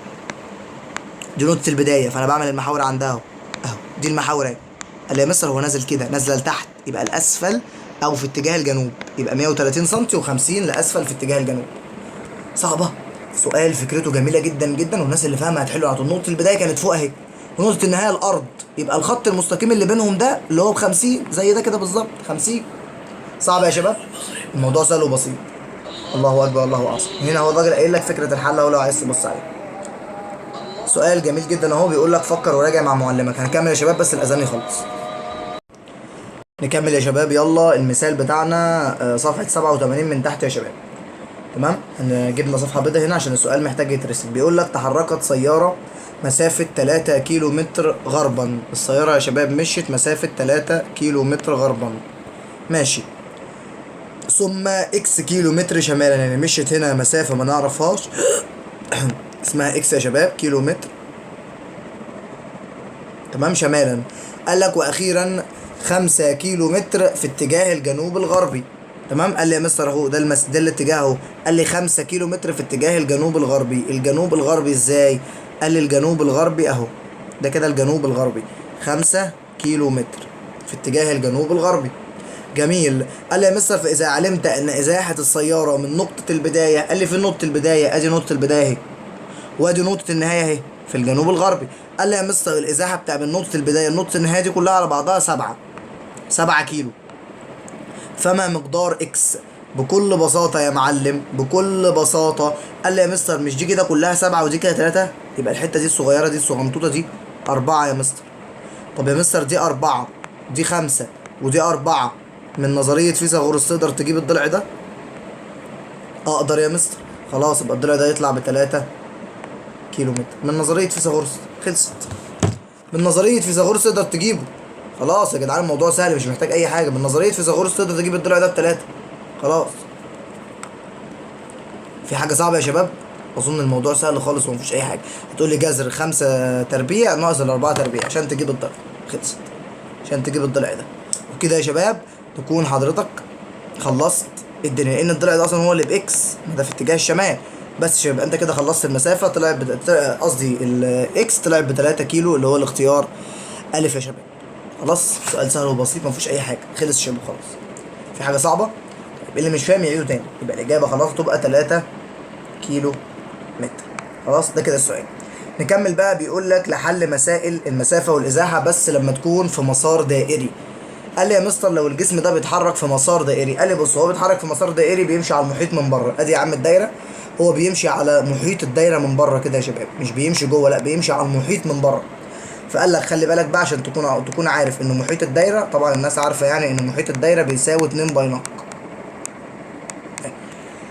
دي نقطة البداية، فأنا بعمل المحاور عندها اهو اهو، دي المحاور اهي قال لي يا مستر هو نازل كده، نازله لتحت، يبقى الاسفل او في اتجاه الجنوب، يبقى 130 سم و50 لاسفل في اتجاه الجنوب. صعبة؟ سؤال فكرته جميلة جدا جدا، والناس اللي فاهمه هتحله على طول. نقطة البداية كانت فوق اهي، ونقطة النهاية الارض، يبقى الخط المستقيم اللي بينهم ده اللي هو ب 50 زي ده كده بالظبط 50. صعب يا شباب؟ الموضوع سهل وبسيط. الله اكبر الله اعظم. هنا هو الراجل قايل لك فكرة الحل اهو لو عايز تبص عليه. سؤال جميل جدا اهو، بيقول لك فكر وراجع مع معلمك. هنكمل يا شباب بس الاذان يخلص. نكمل يا شباب. يلا المثال بتاعنا صفحة 87 من تحت يا شباب. تمام، جبنا صفحة بيضاء هنا عشان السؤال محتاج يترسم. بيقول لك تحركت سيارة مسافة 3 كيلو متر غربا. السيارة يا شباب مشيت مسافة 3 كيلو متر غربا، ماشي، ثم X كيلو متر شمالا، يعني مشيت هنا مسافة ما نعرفهاش اسمها X يا شباب كيلو متر، تمام، شمالا. قال لك واخيرا 5 كيلو متر في اتجاه الجنوب الغربي. تمام، قال لي يا مستر اهو ده ده الاتجاه اهو. قال لي 5 كيلو متر في اتجاه الجنوب الغربي. الجنوب الغربي ازاي؟ قال لي الجنوب الغربي اهو، ده كده الجنوب الغربي، 5 كيلو متر في اتجاه الجنوب الغربي. جميل. قال لي يا مستر فاذا علمت ان ازاحه السيارة من نقطة البداية، قال لي في نقطة البداية، ادي نقطة البداية اهي، وادي نقطة النهاية اهي في الجنوب الغربي. قال لي يا مستر الازاحه بتاع من نقطة البداية لنقطة النهاية دي كلها على بعضها 7 كيلو، فما مقدار X؟ بكل بساطة يا معلم، بكل بساطة. قال لي يا مستر مش دي كده كلها 7 ودي كده 3، يبقى الحتة دي الصغيرة دي الصغنطوطه دي 4 يا مستر. طب يا مستر دي 4 دي 5 ودي 4، من نظرية فيثاغورس تقدر تجيب الضلع ده؟ اقدر يا مستر. خلاص يبقى الضلع ده يطلع ب3 كيلو متر من نظرية فيثاغورس. خلصت. من نظرية فيثاغورس تقدر تجيبه. خلاص يا جدعان الموضوع سهل مش محتاج اي حاجة. من نظرية فيثاغورس تقدر تجيب الضلع ده ب3. خلاص. في حاجة صعبة يا شباب؟ اظن الموضوع سهل خالص ومفيش اي حاجة. هتقول لي جذر 5 تربيع ناقص 4 تربيع عشان تجيب الضلع. خلصت. عشان تجيب الضلع ده. وكده يا شباب تكون حضرتك خلصت الدنيا، لان الضلع ده اصلا هو اللي ب X، ده في اتجاه الشمال. بس يا شباب انت كده خلصت المسافة، طلع قصدي ال X طلع ب 3 كيلو اللي هو الاختيار الف يا شباب. خلاص سؤال سهل وبسيط ما فيهوش اي حاجة. خلص يا شباب خلاص. في حاجة صعبة؟ طيب اللي مش فاهم يعيده تاني. يبقى الاجابة خلاص تبقى 3 كيلو متر. خلاص ده كده السؤال. نكمل بقى. بيقول لك لحل مسائل المسافة والازاحه بس لما تكون في مسار دائري. قال لي يا مستر لو الجسم ده بيتحرك في مسار دائري، قال لي بص هو بيتحرك في مسار دائري بيمشي على المحيط من بره. ادي يا عم الدايرة، هو بيمشي على محيط الدايرة من بره كده يا شباب، مش بيمشي جوه، لا بيمشي على المحيط من بره. فقال لك خلي بالك بقى عشان تكون عارف ان محيط الدايرة، طبعا الناس عارفه يعني ان محيط الدايرة بيساوي 2 باي نق.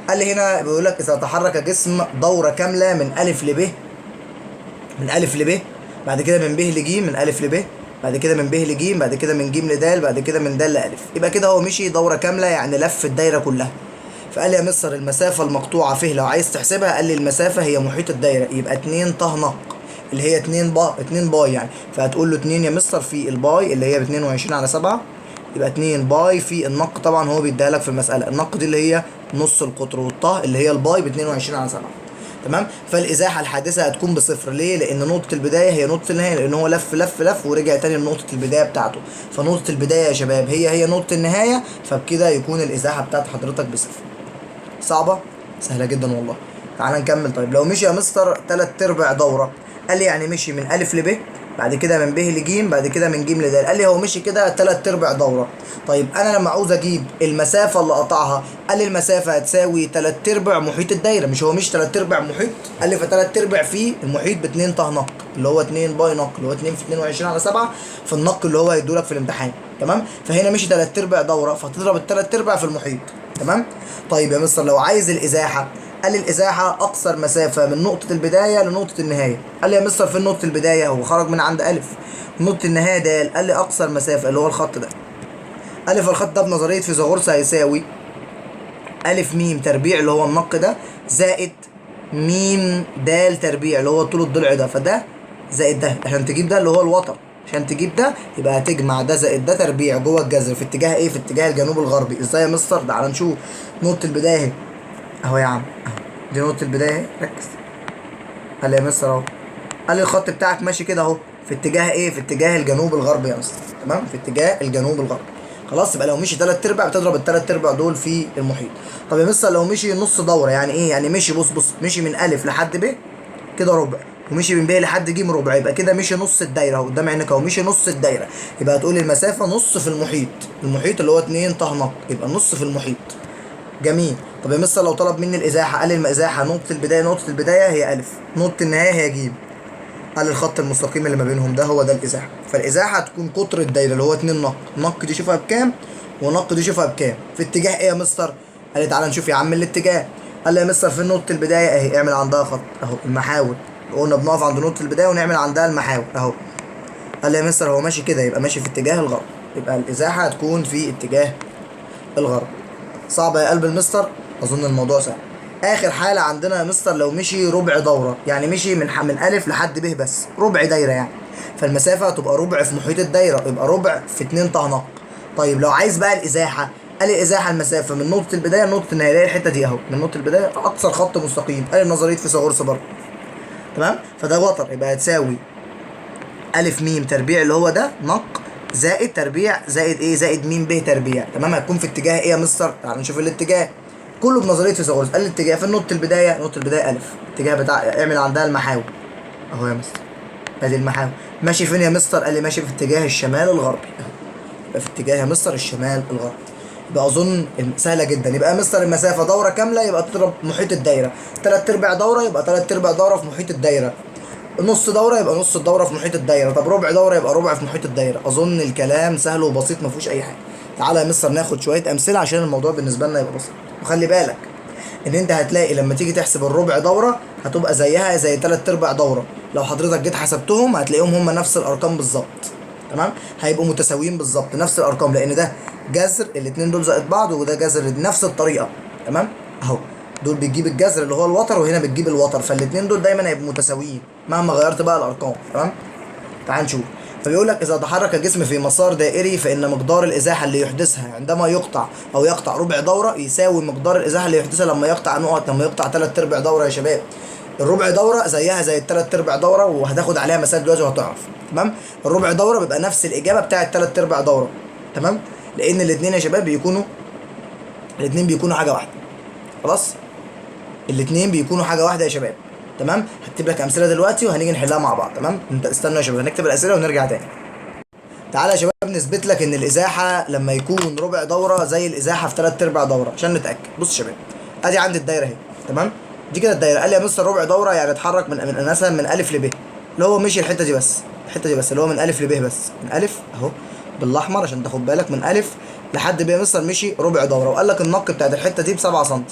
قال لي هنا بيقول لك اذا تحرك جسم دوره كاملة من الف لب، من الف لب، بعد كده من ب لج، من الف لب، بعد كده من ب لج، بعد كده من ج لد، بعد كده من د لالف، يبقى كده هو مشي دوره كاملة يعني لف الدايرة كلها. فقال لي يا مستر المسافة المقطوعة فيه لو عايز تحسبها، قال لي المسافة هي محيط الدايرة، يبقى 2 ط نق اللي هي 2 با 2 pi يعني، فهتقول له 2 يا مستر في ال pi اللي هي ب 22/7، يبقى 2 pi في النق، طبعا هو بيديها لك في المسالة، النق دي اللي هي نص القطر، والطه اللي هي ال pi ب 22/7. تمام. فالازاحه الحادثة هتكون بصفر. ليه؟ لان نقطة البداية هي نقطة النهاية، لان هو لف لف لف ورجع تاني لنقطة البداية بتاعته، فنقطه البداية يا شباب هي نقطة النهاية، فبكده يكون الازاحه بتاعت حضرتك بصفر. صعبة؟ سهلة جدا والله. تعال نكمل. طيب لو مشي يا مستر 3/4 دوره، قال لي يعني مشي من الف لب، بعد كده من ب لج، بعد كده من ج لد، قال لي هو مشي كده 3/4 دوره. طيب انا لما عاوز اجيب المسافة اللي قطعها، قال لي المسافة هتساوي 3/4 محيط الدايرة، مش هو مش 3/4 محيط، قال لي ف3/4 في المحيط ب 2 ط نق اللي هو 2 pi نق اللي هو 2 في 22/7 في النق اللي هو هيدولك في الامتحان. تمام. فهنا مشي 3/4 دوره، فتضرب ال3/4 في المحيط. تمام. طيب يا مستر لو عايز الازاحه، قال لي الازاحه اقصر مسافة من نقطة البداية لنقطة النهاية. قال لي يا مستر فين نقطة البداية؟ هو خرج من عند الف، نقطة النهاية د، قال لي اقصر مسافة اللي هو الخط ده. قال لي فالخط ده بنظرية فيثاغورس هيساوي الف ميم تربيع اللي هو النق ده زائد ميم د تربيع اللي هو طول الضلع ده، فده زائد ده عشان تجيب ده اللي هو الوتر، عشان تجيب ده يبقى هتجمع ده زائد ده تربيع جوه الجذر في اتجاه ايه؟ في اتجاه الجنوب الغربي. ازاي يا مستر؟ تعالى نشوف. نقطة البداية اهي، اهو يا عم اهو، دي نقطة البداية اهي، ركز. قال لي يا مستر اهو، قال لي الخط بتاعك ماشي كده اهو، في اتجاه ايه؟ في اتجاه الجنوب الغربي يا مستر. تمام، في اتجاه الجنوب الغربي. خلاص، يبقى لو مشي 3/4 بتضرب ال3/4 دول في المحيط. طب يا مستر لو مشي نص دوره يعني ايه؟ يعني مشي، بص بص، مشي من الف لحد ب كده ربع، ومشي من ب لحد ج ربع، يبقى كده مشي نص الدايرة اهو قدام عينك اهو، مشي نص الدايرة. يبقى هتقول المسافة نص في المحيط، المحيط اللي هو 2 ط نق، يبقى نص في المحيط. جميل. طب يا مستر لو طلب مني الازاحه، قال لي الازاحه نقطة البداية، نقطة البداية هي الف، نقطة النهاية هي ج، قال الخط المستقيم اللي ما بينهم ده هو ده الازاحه. فالازاحه هتكون قطر الدايرة اللي هو 2 نق، نق دي شوفها بكام ونق دي شوفها بكام، في اتجاه ايه يا مستر؟ قال لي تعالى نشوف يا عم الاتجاه. قال لي يا مستر في نقطة البداية اهي، اعمل عندها خط اهو، المحاور قلنا بنقف عند نقطة البداية ونعمل عندها المحاور اهو. قال لي يا مستر هو ماشي كده، يبقى ماشي في اتجاه الغرب، يبقى الازاحه هتكون في اتجاه الغرب. صعبة يا قلب المستر؟ اظن الموضوع سهل. اخر حاله عندنا يا مستر لو مشي ربع دوره، يعني مشي من الف لحد ب بس، ربع دايرة يعني، فالمسافه هتبقى ربع في محيط الدايرة، يبقى ربع في 2 ط نق. طيب لو عايز بقى الازاحه، قال الازاحه المسافة من نقطة البداية لنقطة النهاية، اللي هي الحتة دي اهو، من نقطة البداية اقصر خط مستقيم، قال نظرية فيثاغورس برضه. تمام، فده وتر، يبقى هتساوي الف م تربيع اللي هو ده نق زائد تربيع زائد ايه؟ زائد م ب تربيع. تمام، هتكون في اتجاه ايه يا مستر؟ تعال نشوف الاتجاه كله بنظرية فيثاغورس. قال الاتجاه في نقطة البداية، نقطة البداية الف، الاتجاه بتاع اعمل عندها المحاور اهو يا مستر، ادي المحاور. ماشي فين يا مستر؟ قال لي ماشي في اتجاه الشمال الغربي اهو، يبقى في اتجاه يا مستر الشمال الغربي. يبقى اظن سهلة جدا. يبقى يا مستر المسافة دوره كاملة يبقى تضرب محيط الدايرة، 3/4 دوره يبقى 3/4 دوره في محيط الدايرة، نص دوره يبقى نص الدورة في محيط الدايرة، طب ربع دوره يبقى ربع في محيط الدايرة. اظن الكلام سهل وبسيط ما فيهوش اي حاجة. تعالى يا مستر ناخد شوية امثلة عشان الموضوع بالنسبة لنا يبقى بسيط. وخلي بالك ان انت هتلاقي لما تيجي تحسب الربع دوره هتبقى زيها زي 3/4 دوره، لو حضرتك جيت حسبتهم هتلاقيهم هم نفس الارقام بالظبط. تمام، هيبقوا متساويين بالظبط نفس الارقام، لان ده جذر الاثنين دول زائد بعض وده جذر نفس الطريقة. تمام اهو، دول بتجيب الجذر اللي هو الوتر وهنا بتجيب الوتر، فالاثنين دول دايما هيبقوا متساويين مهما غيرت بقى الارقام. تمام، تعال نشوف. فبيقول لك اذا تحرك الجسم في مسار دائري فان مقدار الازاحه اللي يحدثها عندما يقطع او يقطع ربع دوره يساوي مقدار الازاحه اللي يحدثها لما يقطع نقط، لما يقطع 3/4 دوره يا شباب. الربع دوره زيها زي ال3/4 دوره، وهتاخد عليها مسائل دلوقتي وهتعرف. تمام، الربع دوره بيبقى نفس الاجابة بتاعه 3/4 دوره. تمام، لان الاثنين يا شباب بيكونوا، الاثنين بيكونوا حاجة واحدة. خلاص، الاثنين بيكونوا حاجة واحدة يا شباب. تمام، هكتب لك امثلة دلوقتي وهنيجي نحلها مع بعض. تمام، انت استنوا يا شباب هنكتب الاسئلة ونرجع تاني. تعالى يا شباب نثبت لك ان الازاحه لما يكون ربع دوره زي الازاحه في 3/4 دوره عشان نتاكد. بص يا شباب، ادي عندي الدايرة اهي. تمام، دي كده الدايرة. قال لي يا مستر ربع دوره يعني اتحرك من مثلا من الف لب، اللي هو مشي الحتة دي بس، الحتة دي بس اللي هو من الف لب بس، من الف اهو بالاحمر عشان تاخد بالك، من الف لحد ب يا مستر مشي ربع دوره، وقال لك النق بتاعت الحتة دي ب 7 سم.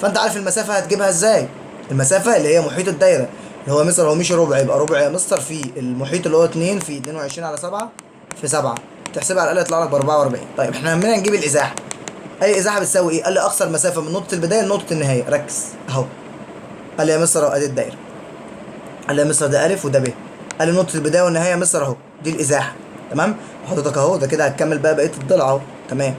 فانت عارف المسافة هتجيبها ازاي؟ المسافة اللي هي محيط الدايرة اللي هو مستر هو مشي ربع، يبقى ربع يا مستر في المحيط اللي هو 2 في 22 على 7 في 7، تحسبها على الاقل يطلع لك ب 44. طيب احنا همنا نجيب الازاحه. اي ازاحه بتساوي ايه؟ قال لي اقصر مسافة من نقطة البداية لنقطة النهاية. ركز اهو، قال لي يا مستر ادي الدايرة، قال لي يا مستر ده الف وده ب، قال لي نقطة البداية والنهاية يا مستر اهو، دي الازاحه. تمام، وحضرتك اهو ده كده هتكمل بقى بقية الضلع اهو. تمام،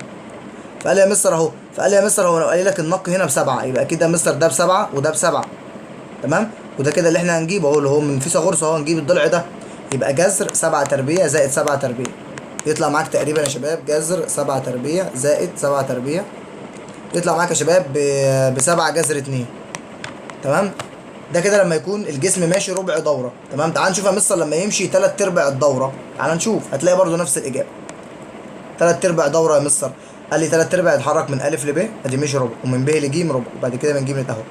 فقال لي يا مستر اهو، فقال لي يا مستر هو قال لك النق هنا ب7، يبقى كده مستر ده ب7 وده ب7. تمام، وده كده اللي احنا هنجيبه اهو اللي هو من فيثاغورس اهو، هنجيب الضلع ده، يبقى جذر 7 تربيع زائد 7 تربيع، يطلع معاك تقريبا يا شباب جذر 7 تربيع زائد 7 تربيع، يطلع معاك يا شباب ب7 جذر 2. تمام، ده كده لما يكون الجسم ماشي ربع دوره. تمام، تعال نشوف يا مستر لما يمشي 3/4 الدورة، تعال نشوف هتلاقي برده نفس الاجابة. 3/4 دوره يا مستر، قال لي 3/4 يتحرك من الف لب، ادي مشي ربع، ومن ب لج ربع، وبعد كده من ج اهو،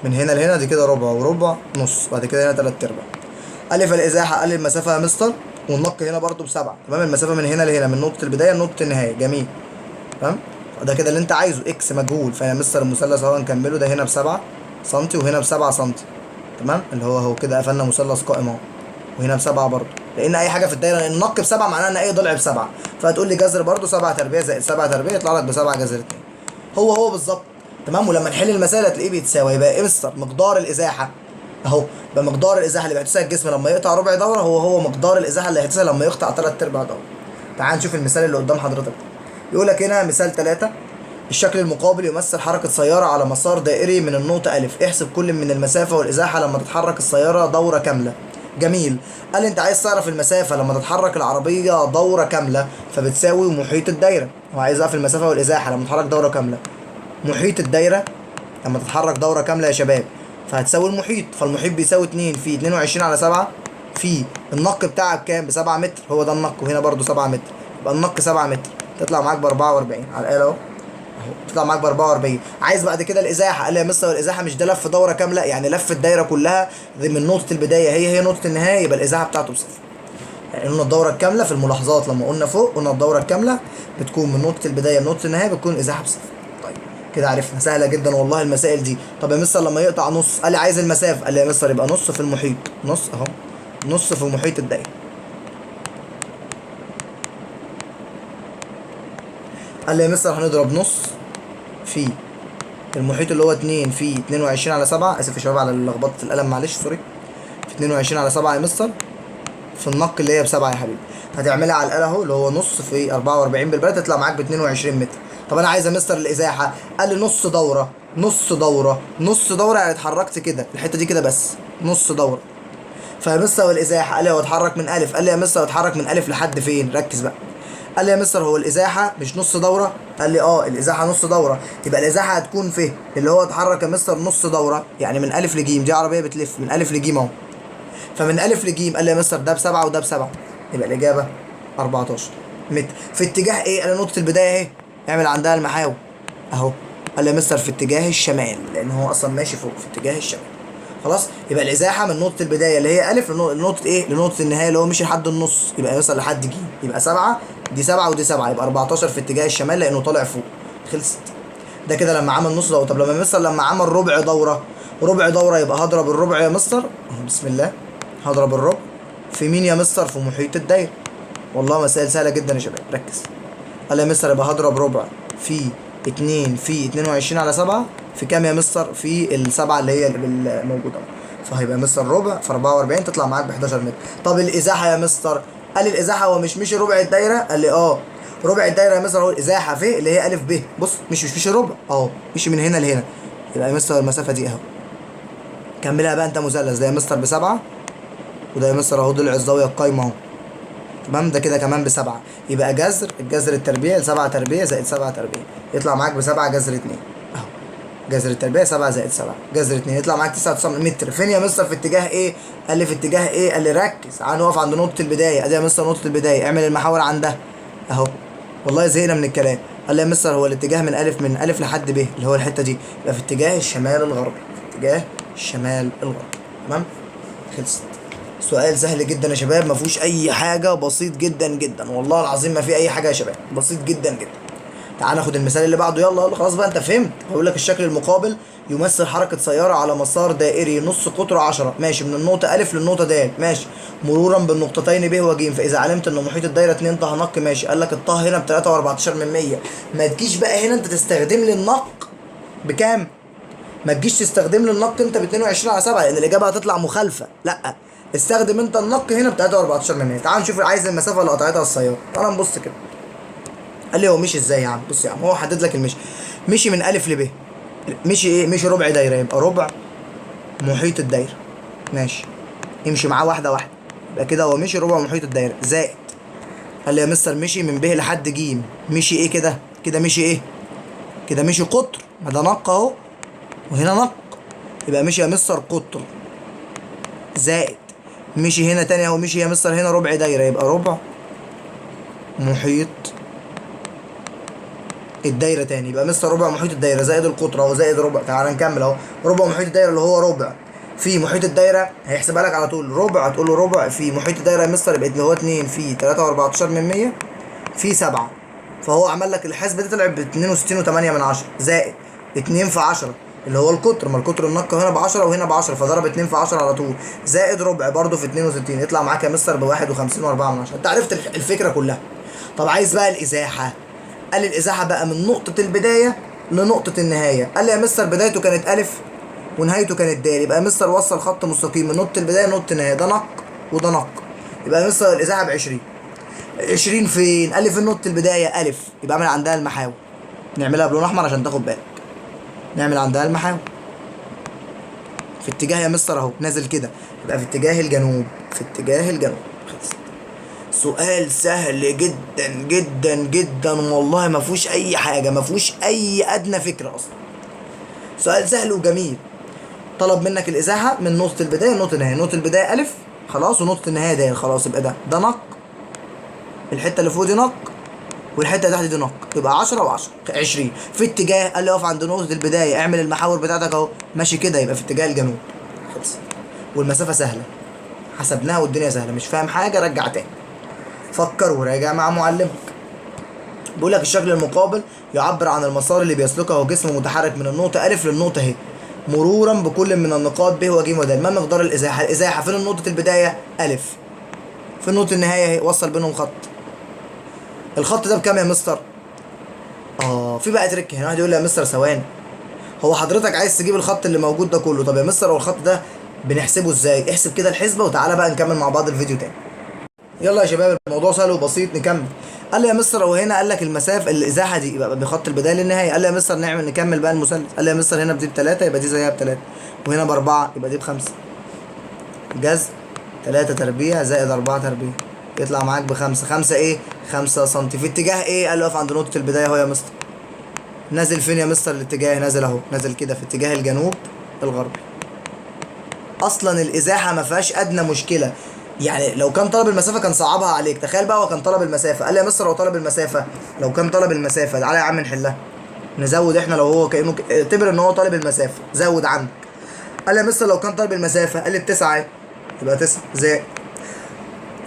من هنا لهنا دي كده ربع وربع نص، بعد كده هنا 3/4. قال لي فالازاحه، قال لي المسافة يا مستر، والنق هنا برده ب7. تمام، المسافة من هنا لهنا من نقطة البداية لنقطة النهاية. جميل، تمام، ده كده اللي انت عايزه x مجهول. فيا مستر المثلث اهو هنكمله، ده هنا ب7 سم وهنا ب7 سم. تمام، اللي هو اهو كده قفلنا مثلث قائم اهو، وهنا ب7 برده، لان اي حاجة في الدايرة لان النق ب7 معناها ان اي ضلع ب7، فهتقول لي جذر برده 7 تربيع زائد 7 تربيع يطلع لك ب7 جذر 2، هو هو بالظبط. تمام، ولما نحل المسائل هتلاقيه بيتساوي. يبقى ايه مستر مقدار الازاحه اهو، يبقى مقدار الازاحه اللي بيحدثها الجسم لما يقطع ربع دوره هو هو مقدار الازاحه اللي هيحدثها لما يقطع 3/4 دوره. تعال نشوف المثال اللي قدام حضرتك. يقول لك هنا مثال 3، الشكل المقابل يمثل حركة سيارة على مسار دائري من النقطة ألف، احسب كل من المسافة والإزاحة لما تتحرك السيارة دورة كاملة. جميل. قال لي انت عايز تعرف المسافة لما تتحرك العربية دوره كاملة، فبتساوي محيط الدايرة. هو عايز يعرف المسافة والازاحه لما تتحرك دوره كاملة. محيط الدايرة لما تتحرك دوره كاملة يا شباب فهتساوي المحيط، فالمحيط بيساوي 2 في 22 على 7 في النق بتاعك كام؟ ب 7 متر، هو ده النق، وهنا برده 7 متر، يبقى النق 7 متر، تطلع معاك ب 44 على الاله اهو، تطلع معاك ب 44. عايز بعد كده الازاحه، قال لي يا مستر الازاحه مش ده لف دوره كاملة، يعني لف الدايرة كلها من نقطة البداية هي نقطة النهاية، يبقى الازاحه بتاعته بصفر. يعني قلنا الدورة الكاملة في الملاحظات لما قلنا فوق، قلنا الدورة الكاملة بتكون من نقطة البداية لنقطة النهاية بتكون الازاحه بصفر. طيب كده عرفنا، سهلة جدا والله المسائل دي. طب يا مستر لما يقطع نص، قال لي عايز المسافة، قال لي يا مستر يبقى نص في المحيط، نص اهو، نص في محيط الدايرة. قال لي يا مستر هنضرب نص في المحيط اللي هو 2 في 22 على 7، اسف يا شباب على لخبطة القلم معلش sorry، في 22 على 7 يا مستر، في النق اللي هي ب7 يا حبيبي. هتعملها على الاله اهو اللي هو نص في 44 بالبلد، تطلع معاك ب 22 متر. طب انا عايز يا مستر الازاحه، قال لي نص دوره، نص دوره، نص دوره، يعني اتحركت كده الحتة دي كده بس، نص دوره. فيا مستر الازاحه، قال لي هو اتحرك من الف، قال لي يا مستر اتحرك من الف لحد فين؟ ركز بقى. قال لي يا مستر هو الازاحه مش نص دوره؟ قال لي اه الازاحه نص دوره، يبقى الازاحه هتكون في اللي هو اتحرك يا مستر نص دوره، يعني من الف لجيم، دي عربية بتلف من الف لجيم اهو، فمن الف لجيم قال لي يا مستر ده ب7 وده ب7، يبقى الاجابة 14 متر. في اتجاه ايه؟ قال لي نقطة البداية اهي، اعمل عندها المحاور اهو. قال لي يا مستر في اتجاه الشمال، لان هو اصلا ماشي فوق في اتجاه الشمال. خلاص، يبقى الازاحه من نقطة البداية اللي هي الف لنقطة ايه؟ لنقطة النهاية اللي هو مشي لحد النص، يبقى يوصل لحد ج، يبقى 7، دي 7 ودي 7، يبقى 14 في اتجاه الشمال لانه طالع فوق. خلصت. ده كده لما عمل نص دوره. طب لما مستر لما عمل ربع دوره، ربع دوره يبقى هضرب الربع يا مستر، بسم الله، هضرب الربع في مين يا مستر؟ في محيط الدايرة. والله مسائل سهلة جدا يا شباب، ركز. قال يا مستر يبقى هضرب ربع في 2 في 22 على 7 في كام يا مستر؟ في السبعة اللي هي الموجودة، فهيبقى مستر ربع في 44 تطلع معاك ب 11 متر. طب الازاحه يا مستر؟ قال لي الازاحه هو مش مشي ربع الدايرة؟ قال لي اه ربع الدايرة يا مستر هو الازاحه في اللي هي الف ب، بص مش مشي ربع اهو، مشي من هنا لهنا، يبقى يا مستر المسافة دي اهو. كملها بقى انت مثلث، ده يا مستر ب7 وده يا مستر اهو ضلع الزاوية القايمة اهو، تمام، ده كده كمان ب7، يبقى جذر الجذر التربيعي ل7 تربيع زائد 7 تربيع يطلع معاك ب7 جذر 2 اهو، جذر التربيع 7 زائد 7 جذر 2 يطلع معاك 99 متر. فين يا مستر؟ في اتجاه ايه؟ قال لي في اتجاه ايه؟ قال لي ركز، تعال نقف عند نقطة البداية، ادي يا مستر نقطة البداية، اعمل المحاور عندها اهو. والله زهقنا من الكلام. قال لي يا مستر هو الاتجاه من الف، من الف لحد ب اللي هو الحتة دي، يبقى في اتجاه الشمال الغربي، في اتجاه الشمال الغربي. تمام، خلصت. سؤال سهل جدا يا شباب، ما فيهوش اي حاجة، بسيط جدا جدا والله العظيم، ما فيه اي حاجة يا شباب، بسيط جدا جدا. تعال ناخد المثال اللي بعده، يلا يلا خلاص بقى انت فهمت. بقول لك الشكل المقابل يمثل حركة سيارة على مسار دائري نص قطرة 10، ماشي، من النقطة أ للنقطة د، ماشي، مرورا بالنقطتين ب وج، فإذا علمت إن محيط الدايرة 2 ط نق، ماشي. قال لك الط هنا ب 3.14، ما تجيش بقى هنا أنت تستخدم لي النق بكام؟ ما تجيش تستخدم لي النق أنت ب 22 على 7 لأن الإجابة هتطلع مخالفة، لأ استخدم أنت النق هنا ب 3.14. تعال نشوف عايز المسافة اللي قطعتها السيارة، تعال نبص كده. قال لي هو مشي ازاي يا عم؟ بص يا عم، هو حدد لك المشي، مشي من الف لب، مشي ايه؟ مشي ربع دايرة، يبقى ربع محيط الدايرة، ماشي، امشي معاه واحدة واحدة، يبقى كده هو مشي ربع محيط الدايرة زائد. قال لي يا مستر مشي من ب لحد ج، مشي ايه كده؟ كده مشي ايه؟ كده مشي قطر، ما ده نق اهو وهنا نق، يبقى مشي يا مستر قطر زائد. مشي هنا تاني اهو، مشي يا مستر هنا ربع دايرة، يبقى ربع محيط الدايرة تاني، يبقى مستر ربع محيط الدايرة زائد القطر اهو زائد ربع. تعال نكمل اهو، ربع محيط الدايرة اللي هو ربع في محيط الدايرة، هيحسبها لك على طول، ربع هتقول له ربع في محيط الدايرة يا مستر، يبقى اللي هو 2 في 3.14 في 7، فهو عمل لك الحسبة دي طلعت ب 62.8 زائد 2 في 10 اللي هو القطر، ما القطر النق هنا ب 10 وهنا ب 10، فضرب 2 في 10 على طول زائد ربع برده في 62، يطلع معاك يا مستر ب 51.4. انت عرفت الفكرة كلها. طب عايز بقى الازاحه، قال لي الازاحه بقى من نقطة البداية لنقطة النهاية. قال لي يا مستر بدايته كانت الف ونهايته كانت د، يبقى مستر وصل خط مستقيم من نقطة البداية لنقطة النهاية، ده نق وده نق، يبقى مستر الازاحه ب 20. 20 فين؟ قال لي في نقطة البداية الف، يبقى اعمل عندها المحاور، نعملها بلون احمر عشان تاخد بالك، نعمل عندها المحاور. في اتجاه يا مستر اهو نازل كده، يبقى في اتجاه الجنوب، في اتجاه الجنوب. خلصت. سؤال سهل جدا جدا جدا والله، ما فيهوش اي حاجة، ما فيهوش اي ادنى فكرة اصلا. سؤال سهل وجميل. طلب منك الازاحه من نقطة البداية لنقطة النهاية. نقطة البداية الف خلاص، ونقطة النهاية د، خلاص يبقى ده نق، الحتة اللي فوق دي نق، والحتة اللي تحت دي نق، يبقى 10 و10 20. في اتجاه، قال لي اقف عند نقطة البداية، اعمل المحاور بتاعتك اهو ماشي كده، يبقى في اتجاه الجنوب. خلص. والمسافة سهلة، حسبناها والدنيا سهلة. مش فاهم حاجة رجع تاني، فكر وراجع مع معلمك. بيقول لك الشكل المقابل يعبر عن المسار اللي بيسلكه جسم متحرك من النقطة أ للنقطة ه، مرورا بكل من النقاط ب وج ود. ما مقدار الإزاحة؟ الإزاحة فين نقطة البداية؟ أ. في نقطة النهاية اهي، وصل بينهم خط. الخط ده بكام يا مستر؟ في بقى تريك هنا، واحد يقول لي يا مستر ثواني، هو حضرتك عايز تجيب الخط اللي موجود ده كله؟ طب يا مستر هو الخط ده بنحسبه ازاي؟ احسب كده الحسبة وتعالى بقى نكمل مع بعض الفيديو تاني. يلا يا شباب الموضوع سهل وبسيط، نكمل. قال لي يا مستر هو هنا قال لك المسافة الازاحه دي يبقى بخط البداية للنهاية. قال لي يا مستر نعمل نكمل بقى المثلث. قال لي يا مستر هنا بدي بثلاثة يبقى دي زيها بثلاثة، وهنا باربعة يبقى دي بخمسة. جذر 3 تربيع زائد 4 تربيع يطلع معاك بخمسة. 5 ايه؟ 5 سم. في اتجاه ايه؟ قال له اقف عند نقطة البداية اهو يا مستر. نازل فين يا مستر الاتجاه؟ نازل اهو، نازل كده في اتجاه الجنوب الغربي. اصلا الازاحه ما فيهاش ادنى مشكلة، يعني لو كان طلب المسافة كان صعبها عليك. تخيل بقى هو كان طلب المسافة، قال لي يا مستر هو طلب المسافة، لو كان طلب المسافة تعالى يا عم نحلها، نزود احنا لو هو كانه اعتبر ان هو طالب المسافة، زود عندك. قال لي يا مستر لو كان طالب المسافة، قال لي بتسعة اهي، يبقى 9 زائد.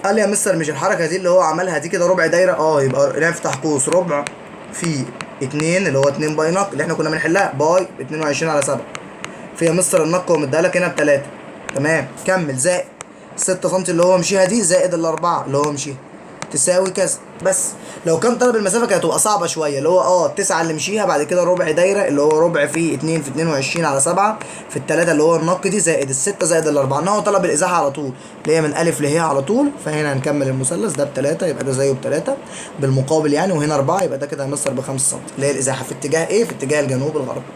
قال لي يا مستر مش الحركة دي اللي هو عملها دي كده ربع دايرة، يبقى نفتح قوس ربع في 2 اللي هو 2 باي نق اللي احنا كنا بنحلها باي 22 على 7. في يا مستر النق هو مديها لك هنا ب3، تمام. كمل زائد 6 سم اللي هو مشيها دي زائد ال4 اللي هو مشيها تساوي كذا. بس لو كان طلب المسافة كانت هتبقى صعبة شوية، اللي هو 9 اللي مشيها بعد كده ربع دايرة اللي هو ربع في 2 في 22 على 7 في ال3 اللي هو النق دي زائد ال6 زائد ال4. ان هو طلب الازاحه على طول اللي هي من الف ل على طول، فهنا هنكمل المثلث ده ب3 يبقى ده زيه ب3 بالمقابل يعني، وهنا 4 يبقى ده كده يا مستر ب5 سم اللي هي الازاحه في اتجاه ايه؟ في اتجاه الجنوب الغربي.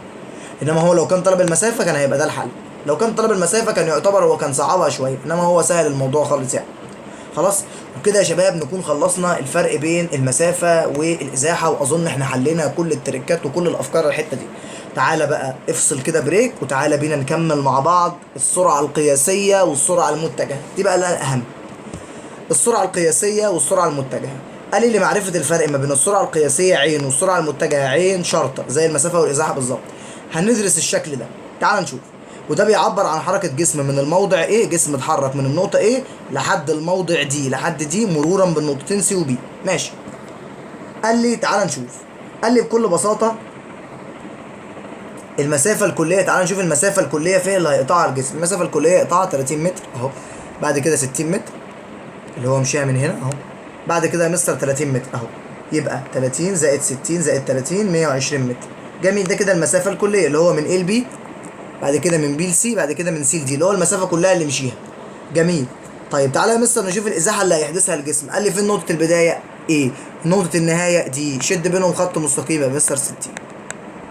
انما هو لو كان طلب المسافة كان هيبقى ده الحل. لو كان طلب المسافة كان يعتبر هو كان صعبها شوية، انما هو سهل الموضوع خالص يعني. خلاص وكده يا شباب نكون خلصنا الفرق بين المسافة والازاحه، واظن احنا حلينا كل التريكات وكل الافكار الحتة دي. تعالى بقى افصل كده break، وتعالى بينا نكمل مع بعض السرعة القياسية والسرعة المتجهه. دي بقى الاهم، السرعة القياسية والسرعة المتجهه. قال لي لمعرفة الفرق ما بين السرعة القياسية عين والسرعة المتجهه عين شرطه زي المسافة والازاحه بالظبط، هندرس الشكل ده. تعال نشوف. وده بيعبر عن حركة جسم من الموضع A، جسم اتحرك من النقطة A لحد الموضع D، لحد D مرورا بالنقطتين C و B. ماشي. قال لي تعال نشوف. قال لي بكل بساطة المسافة الكلية، تعال نشوف المسافة الكلية فين اللي هيقطعها الجسم. المسافة الكلية يقطعها 30 متر اهو، بعد كده 60 متر اللي هو مشيها من هنا اهو، بعد كده يا مستر 30 متر اهو، يبقى 30 زائد 60 زائد 30 120 متر. جميل. ده كده المسافة الكلية اللي هو من A ل B، بعد كده من B ل C، بعد كده من C ل D، اللي هو المسافة كلها اللي مشيها. جميل. طيب تعالى يا مستر نشوف الازاحه اللي هيحدثها الجسم. قال لي فين نقطة البداية؟ A، نقطة النهاية D، شد بينهم خط مستقيم يا مستر 60،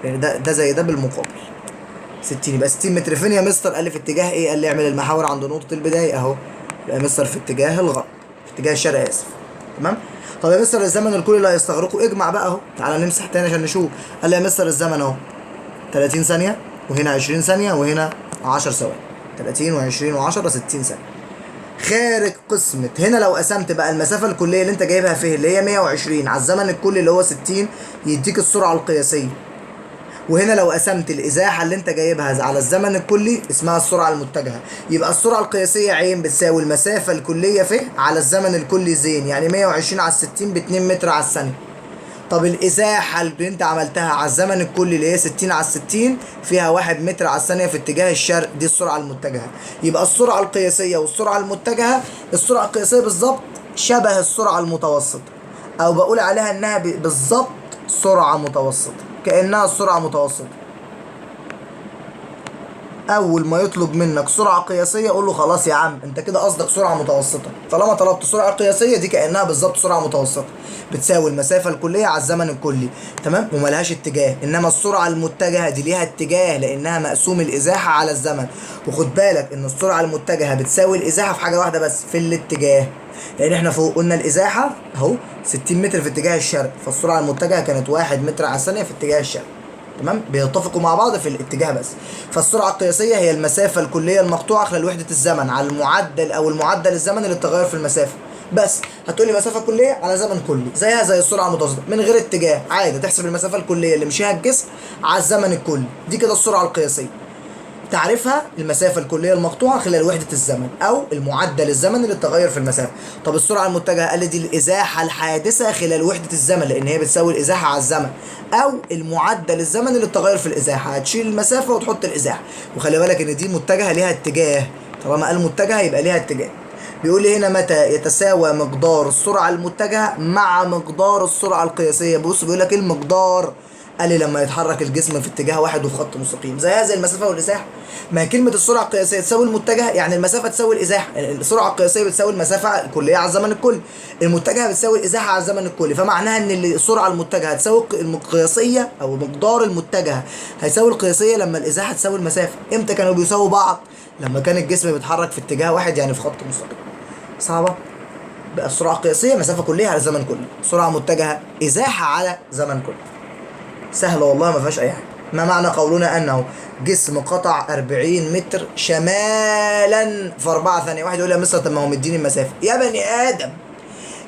يعني ده زي ده بالمقابل 60، يبقى 60 متر. فين يا مستر؟ قال لي في اتجاه ايه؟ قال لي اعمل المحاور عند نقطة البداية اهو، يبقى يا مستر في اتجاه الغرب، في اتجاه الشرق اسف. تمام. طب يا مستر الزمن الكلي اللي هيستغرقه، اجمع بقى اهو، تعالى نمسح تاني عشان نشوف. قال لي يا مستر الزمن اهو 30 ثانية، وهنا 20 ثانية، وهنا 10 ثواني، 30 و20 و10 60 ثانية. خارج قسمة هنا لو قسمت بقى المسافة الكلية اللي انت جايبها فيه اللي هي 120 على الزمن الكلي اللي هو 60 يديك السرعة القياسية. وهنا لو قسمت الازاحة اللي انت جايبها على الزمن الكلي اسمها السرعة المتجهة. يبقى السرعة القياسية عين بتساوي المسافة الكلية فيه على الزمن الكلي زين، يعني 120 على 60 ب 2 متر على الثانية. طب الازاحة اللي انت عملتها على الزمن الكلي اللي هي 60 على 60 فيها 1 متر على الثانية في اتجاه الشرق، دي السرعة المتجهة. يبقى السرعة القياسية والسرعة المتجهة، السرعة القياسية بالظبط شبه السرعة المتوسطة، او بقول عليها انها بالظبط سرعة متوسطة، كأنها السرعة متوسطة. اول ما يطلب منك سرعة قياسية قول له خلاص يا عم انت كده قصدك سرعة متوسطه. طالما طلبت سرعة قياسية دي كانها بالظبط سرعة متوسطه، بتساوي المسافة الكلية على الزمن الكلي، تمام، وملهاش اتجاه. انما السرعة المتجهه دي ليها اتجاه لانها مقسوم الازاحه على الزمن. وخد بالك ان السرعة المتجهه بتساوي الازاحه في حاجة واحدة بس، في الاتجاه، لان احنا فوق قلنا الازاحه اهو 60 متر في اتجاه الشرق، فالسرعه المتجهه كانت 1 متر على الثانية في اتجاه الشرق، تمام، بيتفقوا مع بعض في الاتجاه بس. فالسرعه القياسية هي المسافة الكلية المقطوعة خلال وحده الزمن على المعدل او المعدل الزمني للتغير في المسافة بس. هتقولي مسافة كليه على زمن كلي، زيها زي السرعة المتوسطة من غير اتجاه، عادي تحسب المسافة الكلية اللي مشيها الجسم على الزمن الكلي، دي كده السرعة القياسية. تعرفها المسافة الكلية المقطوعة خلال وحدة الزمن أو المعدل الزمني للتغير في المسافة. طب السرعة المتجهة قال لي دي الإزاحة الحادثة خلال وحدة الزمن، لأن هي بتساوي الإزاحة على الزمن أو المعدل الزمني للتغير في الإزاحة. هتشيل المسافة وتحط الإزاحة، وخلي بالك إن دي متجهة ليها اتجاه، طالما قال متجهة يبقى ليها اتجاه. بيقول لي هنا متى يتساوى مقدار السرعة المتجهة مع مقدار السرعة القياسية؟ بص بيقول لك إيه المقدار؟ قال لي لما يتحرك الجسم في اتجاه واحد وفي خط مستقيم، زيها زي المسافة والازاحه. ما هي كلمة السرعة القياسية تساوي المتجهه، يعني المسافة تساوي الازاحه، يعني السرعة القياسية بتساوي المسافة الكلية على الزمن الكلي، المتجهه بتساوي الازاحه على الزمن الكلي، فمعناها ان السرعة المتجهه تساوي القياسية او مقدار المتجهه هيساوي القياسية لما الازاحه تساوي المسافة. امتى كانوا بيساووا بعض؟ لما كان الجسم بيتحرك في اتجاه واحد، يعني في خط مستقيم. صعبة؟ بقى السرعة القياسية مسافة كليه على زمن كلي، سرعة متجهة ازاحه على زمن كلي. سهلة والله ما فيهاش اي حاجة. ما معنى قولنا انه جسم قطع 40 متر شمالا في 4 ثانية؟ واحد يقول لي يا مستر طب ما هو مديني المسافة. يا بني ادم،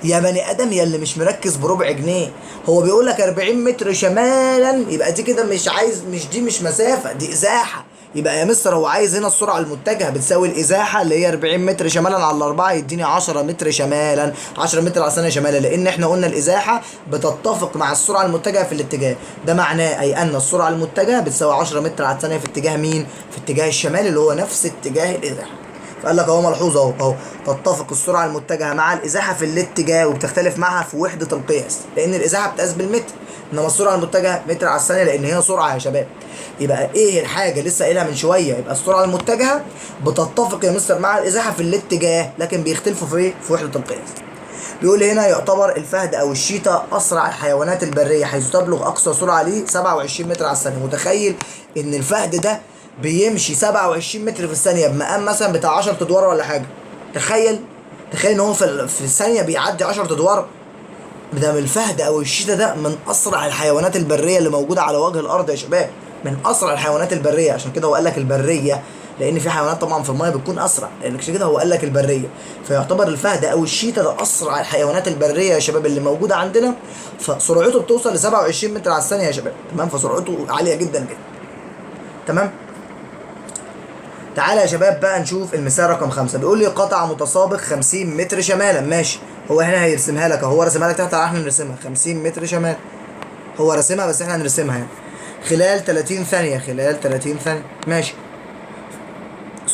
يا بني ادم، يا اللي مش مركز بربع جنيه، هو بيقول لك 40 متر شمالا، يبقى دي كده مش عايز، مش دي مش مسافة، دي ازاحه. يبقى يا مستر هو عايز هنا السرعة المتجهه بتساوي الازاحه اللي هي 40 متر شمالا على 4 يديني 10 متر شمالا، 10 متر على ثانية شمالا، لان احنا قلنا الازاحه بتتفق مع السرعة المتجهه في الاتجاه ده. معناه اي ان السرعة المتجهه بتساوي 10 متر على الثانية في اتجاه مين؟ في اتجاه الشمال اللي هو نفس اتجاه الازاحه. فقال لك اهو ملحوظة اهو تتفق السرعة المتجهه مع الازاحه في الاتجاه وبتختلف معها في وحده القياس، لان الازاحه بتقاس بالمتر، انما السرعة المتجهه متر على الثانية لان هي سرعة يا شباب. يبقى ايه الحاجة لسه قايلها من شوية؟ يبقى السرعة المتجهه بتتفق يا مستر مع الازاحه في الاتجاه، لكن بيختلفوا في ايه؟ في وحده القياس. بيقول هنا يعتبر الفهد او الشيتا اسرع الحيوانات البرية حيث تبلغ اقصى سرعة ليه 27 متر على الثانية. متخيل ان الفهد ده بيمشي 27 متر في الثانية بمقام مثلا بتاع 10 ادوار ولا حاجة؟ تخيل، تخيل ان هو في الثانية بيعدي 10 ادوار. ده من الفهد او الشيتا ده من اسرع الحيوانات البرية اللي موجودة على وجه الارض يا شباب، من اسرع الحيوانات البرية. عشان كده هو قال لك البرية، لان في حيوانات طبعا في المية بتكون اسرع، لان عشان كده هو قال لك البرية. فيعتبر الفهد او الشيتا ده اسرع الحيوانات البرية يا شباب اللي موجودة عندنا، فسرعته بتوصل ل 27 متر على الثانية يا شباب، تمام؟ فسرعته عالية جدا جدا، تمام؟ تعالى يا شباب بقى نشوف المثال رقم 5. بيقول لي قطع متسابق 50 متر شمالا. ماشي، هو هنا هيرسمها لك، هو رسمها لك تحت، احنا نرسمها 50 متر شمال، هو رسمها بس احنا هنرسمها يعني خلال 30 ثانية، خلال 30 ثانية، ماشي.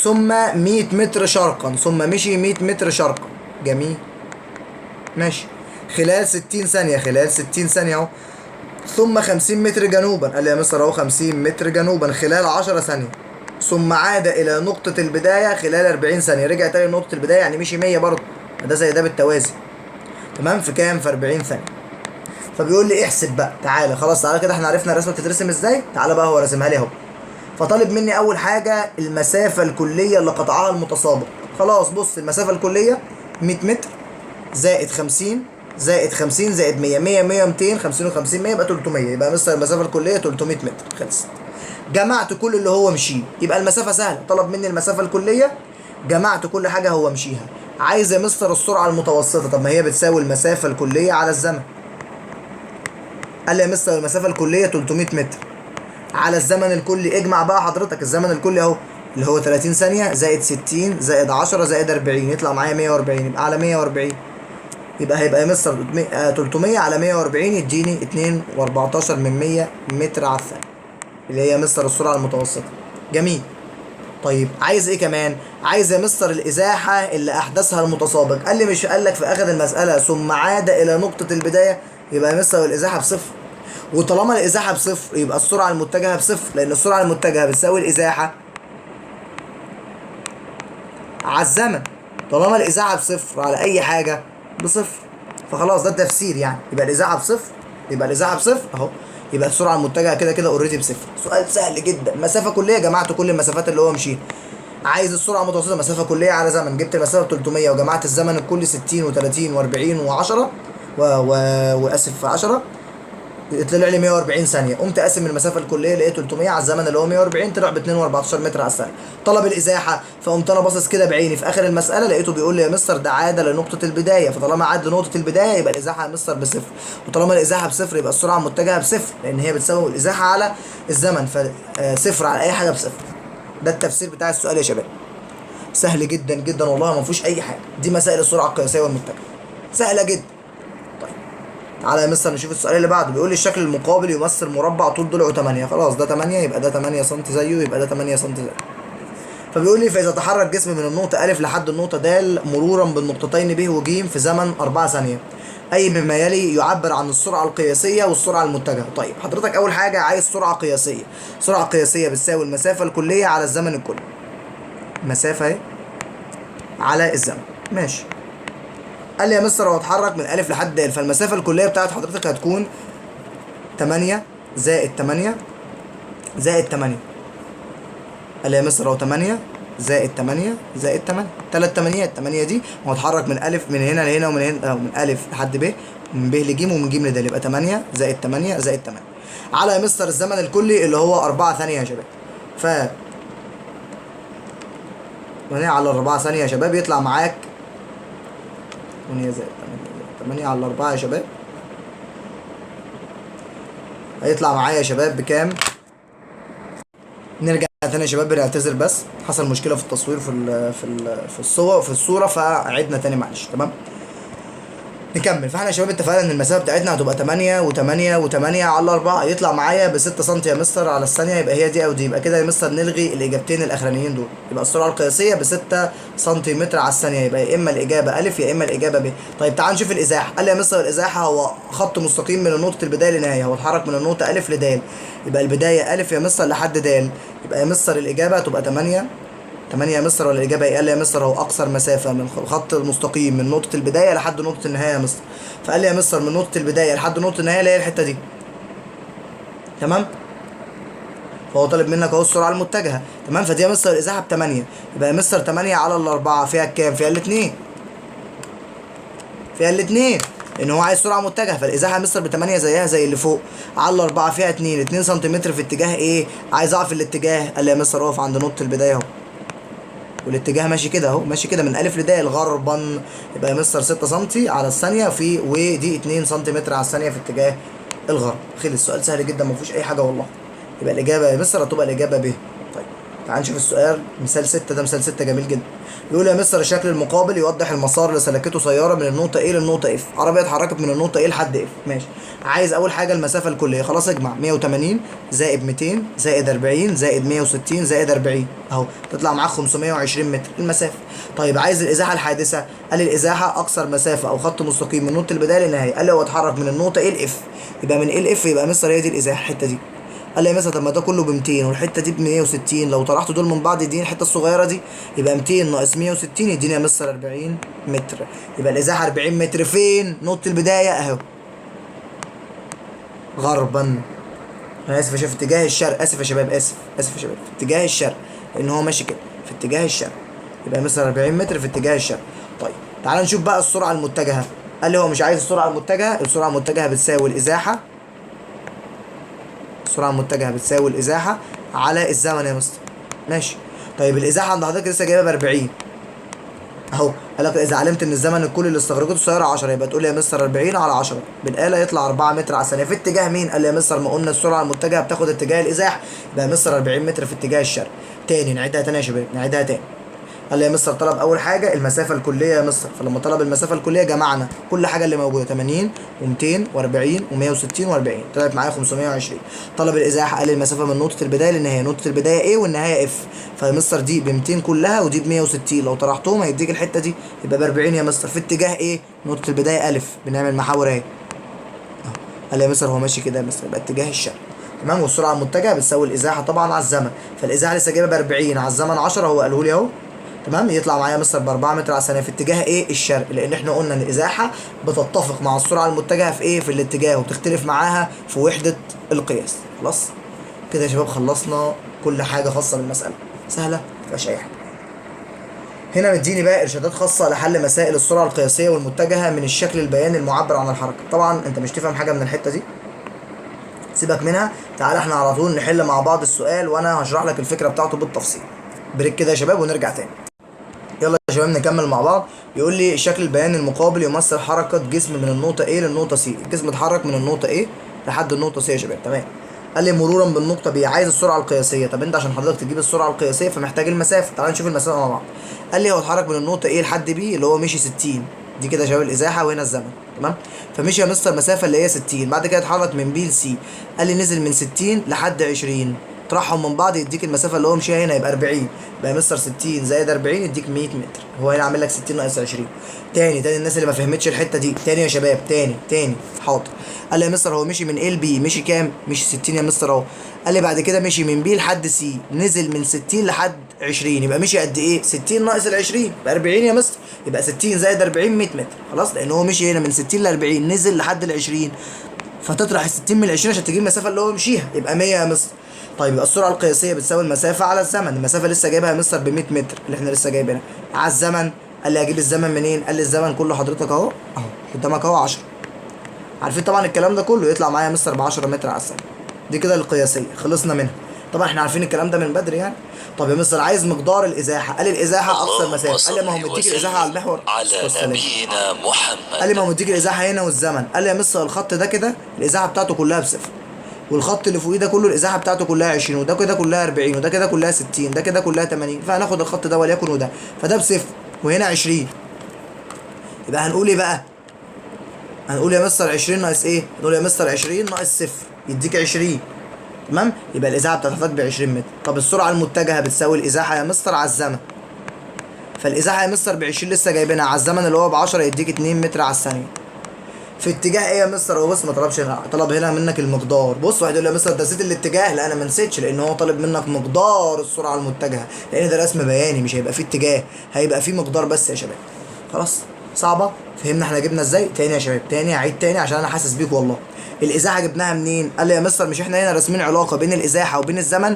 ثم 100 متر شرقا، ثم مشي 100 متر شرقا، جميل، ماشي، خلال 60 ثانية، خلال 60 ثانية اهو. ثم 50 متر جنوبا، قال لي يا مستر اهو 50 متر جنوبا خلال 10 ثانية. ثم عاد الى نقطة البداية خلال 40 ثانية، رجع تاني لنقطة البداية، يعني مشي 100 برضه، ده زي ده بالتوازي، تمام؟ في كام؟ في 40 ثانية. فبيقول لي احسب بقى، تعالى خلاص، تعالى كده احنا عرفنا الرسمة بتترسم ازاي، تعالى بقى هو راسمها لي اهو. فطالب مني اول حاجة المسافة الكلية اللي قطعها المتسابق. خلاص بص، المسافة الكلية 100 متر زائد 50 زائد 50 زائد 100، 100 100 200، 50 و50 100، يبقى 300. يبقى مستر المسافة الكلية 300 متر، خلصت. جمعت كل اللي هو مشيه، يبقى المسافة سهلة. طلب مني المسافة الكلية، جمعت كل حاجة هو مشيها. عايز يا مستر السرعة المتوسطة، طب ما هي بتساوي المسافة الكلية على الزمن. قال لي يا مستر المسافة الكلية 300 متر على الزمن الكلي. اجمع بقى حضرتك الزمن الكلي اهو اللي هو 30 ثانية زائد 60 زائد 10 زائد 40، يطلع معايا 140، يبقى على 140، يبقى هيبقى يا مستر 300 على 140 يديني 2.14 متر على الثانية، اللي هي مستر السرعة المتوسطة. جميل. طيب عايز ايه كمان؟ عايز يا مستر الازاحة اللي احدثها المتسابق. قال لي مش قال لك في اخر المسألة ثم عاد الى نقطة البداية، يبقى يا مستر الازاحة بصفر. وطالما الازاحة بصفر يبقى السرعة المتجهة بصفر، لان السرعة المتجهة بتساوي الازاحة على الزمن. طالما الازاحه بصفر على اي حاجة بصفر، فخلاص ده التفسير يعني. يبقى الازاحه بصفر، يبقى الازاحه بصفر اهو، يبقى السرعة المتجهه كده كده already بصفر. سؤال سهل جدا. مسافة كليه جمعت كل المسافات اللي هو مشيها. عايز السرعة المتوسطة، مسافة كليه على زمن، جبت المسافة ب 300 وجمعت الزمن الكلي 60 و30 و40 و10 واسف 10، طلع لي 140 ثانية. قمت قاسم المسافة الكلية لقيت 300 على الزمن اللي هو 140، طلع ب 2.14 متر على الثانية. طلب الازاحه، فقمت انا باصص كده بعيني في اخر المسالة لقيته بيقول لي يا مستر ده عاد لنقطة البداية، فطالما عاد لنقطة البداية يبقى الازاحه يا مستر بصفر، وطالما الازاحه بصفر يبقى السرعة المتجهه بصفر، لان هي بتساوي الازاحه على الزمن، فصفر على اي حاجة بصفر. ده التفسير بتاع السؤال يا شباب، سهل جدا جدا والله، ما فيهوش اي حاجة. دي مسائل السرعة القياسية والمتجهه، سهلة جدا. طيب تعالى يا مستر نشوف السؤال اللي بعده. بيقول لي الشكل المقابل يمثل مربع طول ضلعه 8. خلاص ده 8 يبقى ده 8 سم زيه، يبقى ده 8 سم زيه. فبيقول لي فاذا تحرك جسم من النقطة أ لحد النقطة د مرورا بالنقطتين ب وج في زمن 4 ثانية، اي مما يلي يعبر عن السرعة القياسية والسرعة المتجهه. طيب حضرتك اول حاجة عايز سرعة قياسية. سرعة قياسية بتساوي المسافة الكلية على الزمن الكلي، مسافة اهي على الزمن. ماشي. قال لي يا مستر هو اتحرك من أ لحد د، فالمسافة الكلية بتاعت حضرتك هتكون 8 زائد 8 زائد 8. قال لي يا مستر هو 8 زائد 8 زائد 8، 3 تمانيات، 8 دي هو اتحرك من أ من هنا لهنا ومن هنا، من أ لحد ب، ومن ب لج ومن ج لد، يبقى 8 زائد 8 زائد 8 على يا مستر الزمن الكلي اللي هو 4 ثانية يا شباب. ف 8 على 4 ثانية يا شباب يطلع معاك 8 زائد 8 على 4 يا شباب، هيطلع معايا يا شباب بكام؟ نرجع تاني يا شباب، بنعتذر بس حصل مشكلة في التصوير في ال في ال في الصور في الصورة، فعدنا تاني معلش. تمام نكمل. فاحنا يا شباب اتفقنا ان المسافة بتاعتنا هتبقى 8 و8 و8 على 4، يطلع معايا ب 6 سم يا مستر على الثانية، يبقى هي دي او دي. يبقى كده يا مستر نلغي الاجابتين الاخرانيين دول، يبقى السرعة القياسية ب 6 سم على الثانية، يبقى يا اما الاجابة أ يا اما الاجابة ب. طيب تعال نشوف الازاحه. قال لي يا مستر الازاحه هو خط مستقيم من نقطة البداية للنهاية، هو اتحرك من النقطة أ لد، يبقى البداية أ يا مستر لحد د، يبقى يا مستر الاجابة هتبقى 8 8 يا مستر، ولا الاجابة ايه؟ قال لي يا مستر هو اقصر مسافة من الخط المستقيم من نقطة البداية لحد نقطة النهاية يا مستر. فقال لي يا مستر من نقطة البداية لحد نقطة النهاية اللي هي الحتة دي. تمام. فهو طالب منك اهو السرعة المتجهه. تمام. فدي يا مستر الازاحه ب 8، يبقى يا مستر 8 على الاربعة فيها كام؟ فيها الاثنين، فيها الاثنين، لان هو عايز سرعة متجهة، فالازاحه يا مستر ب 8 زيها زي اللي فوق على الاربعة فيها 2، 2 سنتيمتر في اتجاه ايه؟ عايز اعرف الاتجاه. قال لي يا مستر اقف عند نقطة البداية اهو، والاتجاه ماشي كده اهو، ماشي كده من أ لد غربا، يبقى يا مستر 6 سم على الثانية في، ودي 2 سم على الثانية في اتجاه الغرب. خلص السؤال سهل جدا ما فيهوش اي حاجة والله. يبقى الاجابة يا مستر هتبقى الاجابة ب. طيب تعال نشوف السؤال مثال 6، ده مثال 6 جميل جدا. بيقول يا مستر الشكل المقابل يوضح المسار اللي سلكته سيارة من النقطة A للنقطة F، عربية اتحركت من النقطة A لحد F. ماشي. عايز اول حاجة المسافة الكلية، خلاص اجمع 180 زائد 200 زائد 40 زائد 160 زائد 40 اهو، تطلع معاك 520 متر المسافة. طيب عايز الازاحه الحادثة، قال الازاحه اقصر مسافة او خط مستقيم من نقطة البداية للنهاية، قال لي هو اتحرك من النقطة A ل F، يبقى من A ل F، يبقى مستر هي دي الازاحه الحتة دي. قال لي مثلا طب ما ده كله ب 200 والحتة دي ب 160، لو طرحت دول من بعض يديني الحتة الصغيرة دي، يبقى 200 ناقص 160 يديني يا مستر 40 متر، يبقى الازاحه 40 متر فين؟ نقطة البداية اهو غربا. انا اسف يا شباب في اتجاه الشرق، اسف يا شباب، اسف اسف يا شباب، في اتجاه الشرق، لان هو ماشي كده في اتجاه الشرق، يبقى مستر 40 متر في اتجاه الشرق. طيب تعال نشوف بقى السرعة المتجهه. قال لي هو مش عايز السرعة المتجهه، السرعة المتجهه بتساوي الازاحه، السرعة المتجهه بتساوي الازاحه على الزمن يا مستر. ماشي. طيب الازاحه عند حضرتك لسه جايبها ب 40 اهو، قال لك اذا علمت ان الزمن الكلي اللي استغرقته السيارة 10، يبقى تقول لي يا مستر 40 على 10 بالاله يطلع 4 متر على الثانية في اتجاه مين؟ قال لي يا مستر ما قلنا السرعة المتجهه بتاخد اتجاه الازاحه، يبقى يا مستر 40 متر في اتجاه الشرق. تاني نعيدها تاني يا شباب، نعيدها تاني. قال لي يا مستر طلب اول حاجة المسافة الكلية يا مستر، فلما طلب المسافة الكلية جمعنا كل حاجة اللي موجودة 80 و240 و160 و40، طلعت معايا 520. طلب الازاحه، قال لي المسافة من نقطة البداية للنهاية، نقطة البداية A والنهاية F، فيا مستر دي ب 200 كلها ودي ب 160، لو طرحتهم هيديك الحتة دي، يبقى ب 40 يا مستر في اتجاه ايه؟ نقطة البداية أ، بنعمل محاور اهي. قال لي يا مستر هو ماشي كده يا مستر، يبقى اتجاه الشرق. تمام. والسرعة المتجهه بتساوي الازاحه طبعا على الزمن، فالازاحه لسه جايبها ب 40 على الزمن 10، هو قاله لي اهو. تمام، يطلع معايا مستر ب 4 متر على الثانية في اتجاه ايه؟ الشرق، لان احنا قلنا ان الازاحه بتتفق مع السرعة المتجهه في ايه؟ في الاتجاه، وبتختلف معاها في وحده القياس. خلاص كده يا شباب خلصنا كل حاجة خاصة بالمسالة، سهلة مفيهاش اي حاجة. هنا مديني بقى ارشادات خاصة لحل مسائل السرعة القياسية والمتجهه من الشكل البياني المعبر عن الحركة. طبعا انت مش تفهم حاجة من الحتة دي، سيبك منها، تعالى احنا على طول نحل مع بعض السؤال وانا هشرح لك الفكرة بتاعته بالتفصيل. break كده يا شباب ونرجع تاني. يلا يا شباب نكمل مع بعض. بيقول لي الشكل البياني المقابل يمثل حركة جسم من النقطة A للنقطة C. الجسم اتحرك من النقطة A لحد النقطة C يا شباب، تمام. قال لي مرورا بالنقطة B، عايز السرعة القياسية. طب انت عشان حضرتك تجيب السرعة القياسية فمحتاج المسافة، تعال نشوف المسافة مع بعض. قال لي هو اتحرك من النقطة A لحد B اللي هو مشي 60، دي كده يا شباب الازاحه وهنا الزمن، تمام. فمشي يا مستر مسافة اللي هي 60، بعد كده اتحرك من B ل C، قال لي نزل من 60 لحد 20، طرحهم من بعض يديك المسافة اللي هو مشيها هنا، يبقى 40. يبقى مستر 60 زائد 40 يديك 100 متر. هو هنا عامل لك 60 ناقص 20. تاني الناس اللي ما فهمتش الحتة دي، تاني يا شباب، تاني حاضر. قال لي يا مستر هو مشي من A ل B، مشي كام؟ مشي 60 يا مستر اهو. قال لي بعد كده مشي من B لحد C، نزل من 60 لحد 20، يبقى مشي قد ايه؟ 60 ناقص ال 20 يبقى 40 يا مستر، يبقى 60 زائد 40 100 متر. خلاص، لان هو مشي هنا من 60 ل 40، نزل لحد ال 20، فتطرح ال 60 من ال 20 عشان تجيب المسافة اللي هو مشيها، يبقى 100 يا مستر. طيب يبقى السرعة القياسية بتساوي المسافة على الزمن، المسافة لسه جايبها يا مستر ب 100 متر اللي احنا لسه جايبينها، على الزمن. قال لي هجيب الزمن منين؟ قال لي الزمن كله حضرتك اهو اهو قدامك اهو 10. عارفين طبعا الكلام ده كله يطلع معايا يا مستر ب 10 متر على الثانية. دي كده القياسية خلصنا منها، طبعا احنا عارفين الكلام ده من بدري يعني. طب يا مستر عايز مقدار الازاحه، قال لي الازاحه اقصى المسافة، قال لي ما هو مديك الازاحه على المحور على نبينا محمد، قال لي ما هو مديك الازاحه هنا والزمن. قال لي يا مستر الخط ده كده الازاحه بتاعته كلها بصفر، والخط اللي فوقيه ده كله الازاحه بتاعته كلها 20، وده كده كلها 40، وده كده كلها 60، ده كده كلها 80، فهناخد الخط ده وليكن وده، فده بصفر وهنا 20. يبقى هنقول ايه بقى؟ هنقول يا مستر 20 ناقص ايه؟ هنقول يا مستر 20 ناقص صفر يديك 20، تمام؟ يبقى الازاحه بتاعتك ب 20 متر. طب السرعة المتجهه بتساوي الازاحه يا مستر على الزمن، فالازاحه يا مستر ب 20 لسه جايبينها على الزمن اللي هو ب 10 يديك 2 متر على الثانية. في اتجاه ايه يا مستر؟ هو بص ما طلبش هنا، طلب هنا منك المقدار. بص واحد يقول لي يا مستر ده نسيت الاتجاه، لا انا ما نسيتش، لان هو طالب منك مقدار السرعة المتجهه، لان ده رسم بياني مش هيبقى فيه اتجاه، هيبقى فيه مقدار بس يا شباب. خلاص صعبة؟ فهمنا احنا جبنا ازاي؟ تاني يا شباب، تاني هعيد تاني عشان انا حاسس بيك والله. الازاحه جبناها منين؟ قال لي يا مستر مش احنا هنا راسمين علاقة بين الازاحه وبين الزمن؟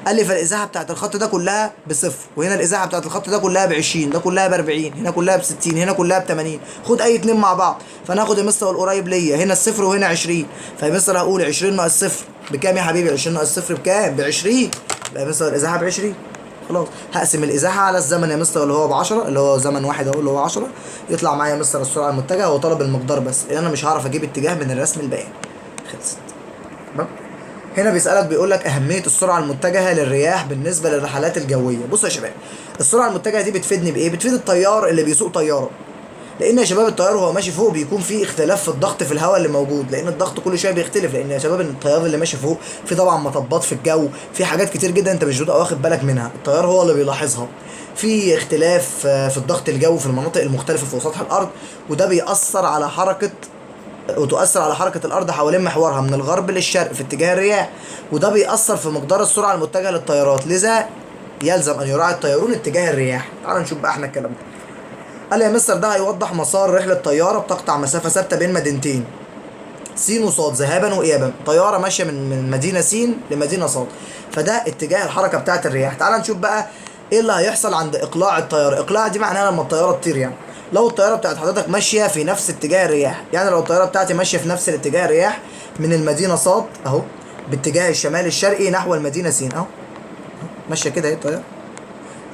قال لي فالازاحه بتاعت الخط ده كلها بصفر، وهنا الازاحه بتاعت الخط ده كلها ب 20، ده كلها ب 40، هنا كلها ب 60، هنا كلها ب 80. خد اي اتنين مع بعض، فانا هاخد يا مستر القريب ليا هنا الصفر وهنا 20، فيا مستر هقول 20 ناقص صفر بكام يا حبيبي؟ 20 ناقص صفر بكام؟ ب 20. يبقى يا مستر الازاحه ب 20. خلاص هقسم الازاحه على الزمن يا مستر اللي هو ب 10، اللي هو زمن واحد اهو اللي هو 10، يطلع معايا يا مستر السرعة المتجهه. هو طلب المقدار بس، لان انا مش هعرف اجيب اتجاه من الرسم البياني. خلصت. تمام. هنا بيسألك بيقول لك أهمية السرعة المتجهة للرياح بالنسبة للرحلات الجوية. بصوا يا شباب، السرعة المتجهة دي بتفيدني بإيه؟ بتفيد الطيار اللي بيسوق طيارة. لأن يا شباب الطيار وهو ماشي فوق بيكون في اختلاف في الضغط في الهواء اللي موجود، لأن الضغط كل شوية بيختلف، لأن يا شباب الطيار اللي ماشي فوق في طبعا مطبات في الجو، في حاجات كتير جدا أنت مش بتبقى واخد بالك منها، الطيار هو اللي بيلاحظها. في اختلاف في الضغط الجوي في المناطق المختلفة فوق سطح الأرض، وده بيأثر على حركة وتؤثر على حركة الأرض حوالين محورها من الغرب للشرق في اتجاه الرياح، وده بيأثر في مقدار السرعة المتجهة للطيارات، لذا يلزم أن يراعي الطيارون اتجاه الرياح. تعال نشوف بقى احنا الكلام ده. قال يا مستر ده هيوضح مسار رحلة طيارة بتقطع مسافة ثابتة بين مدينتين سين وصاد ذهابا وإيابا، طيارة ماشية من مدينة سين لمدينة صاد، فده اتجاه الحركة بتاعة الرياح. تعال نشوف بقى ايه اللي هيحصل عند إقلاع الطيارة. إقلاع دي معناها لما الطيارة تطير، يعني لو الطيارة بتاعت حضرتك ماشية في نفس اتجاه الرياح، يعني لو الطيارة بتاعتي ماشية في نفس الاتجاه الرياح من المدينة صاد اهو باتجاه الشمال الشرقي نحو المدينة سين اهو، ماشية كده اهي الطيارة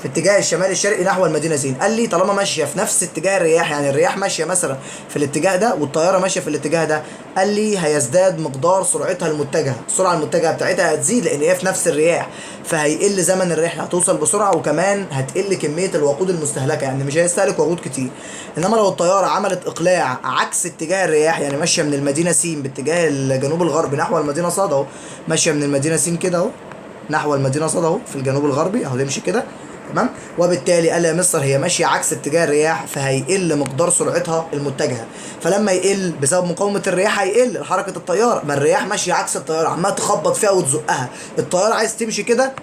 في اتجاه الشمال الشرقي نحو المدينة سين. قال لي طالما ماشية في نفس اتجاه الرياح، يعني الرياح ماشية مثلا في الاتجاه ده والطياره ماشية في الاتجاه ده، قال لي هيزداد مقدار سرعتها المتجهه، السرعة المتجهه بتاعتها هتزيد لان هي في نفس الرياح، فهيقل زمن الرحلة، هتوصل بسرعة، وكمان هتقل كمية الوقود المستهلكه، يعني مش هيستهلك وقود كتير. انما لو الطيارة عملت اقلاع عكس اتجاه الرياح، يعني ماشية من المدينة سين باتجاه الجنوب الغربي نحو المدينة صاد اهو، ماشية من المدينة سين كده اهو نحو المدينة صاد اهو في الجنوب الغربي اهو، تمشي كده تمام، وبالتالي قال يا مستر هي ماشية عكس اتجاه الرياح، فهيقل مقدار سرعتها المتجهه، فلما يقل بسبب مقاومة الرياح هيقل حركة الطيارة، ما الرياح ماشية عكس الطيارة عماله تخبط فيها وتزقها، الطيارة عايز تمشي كده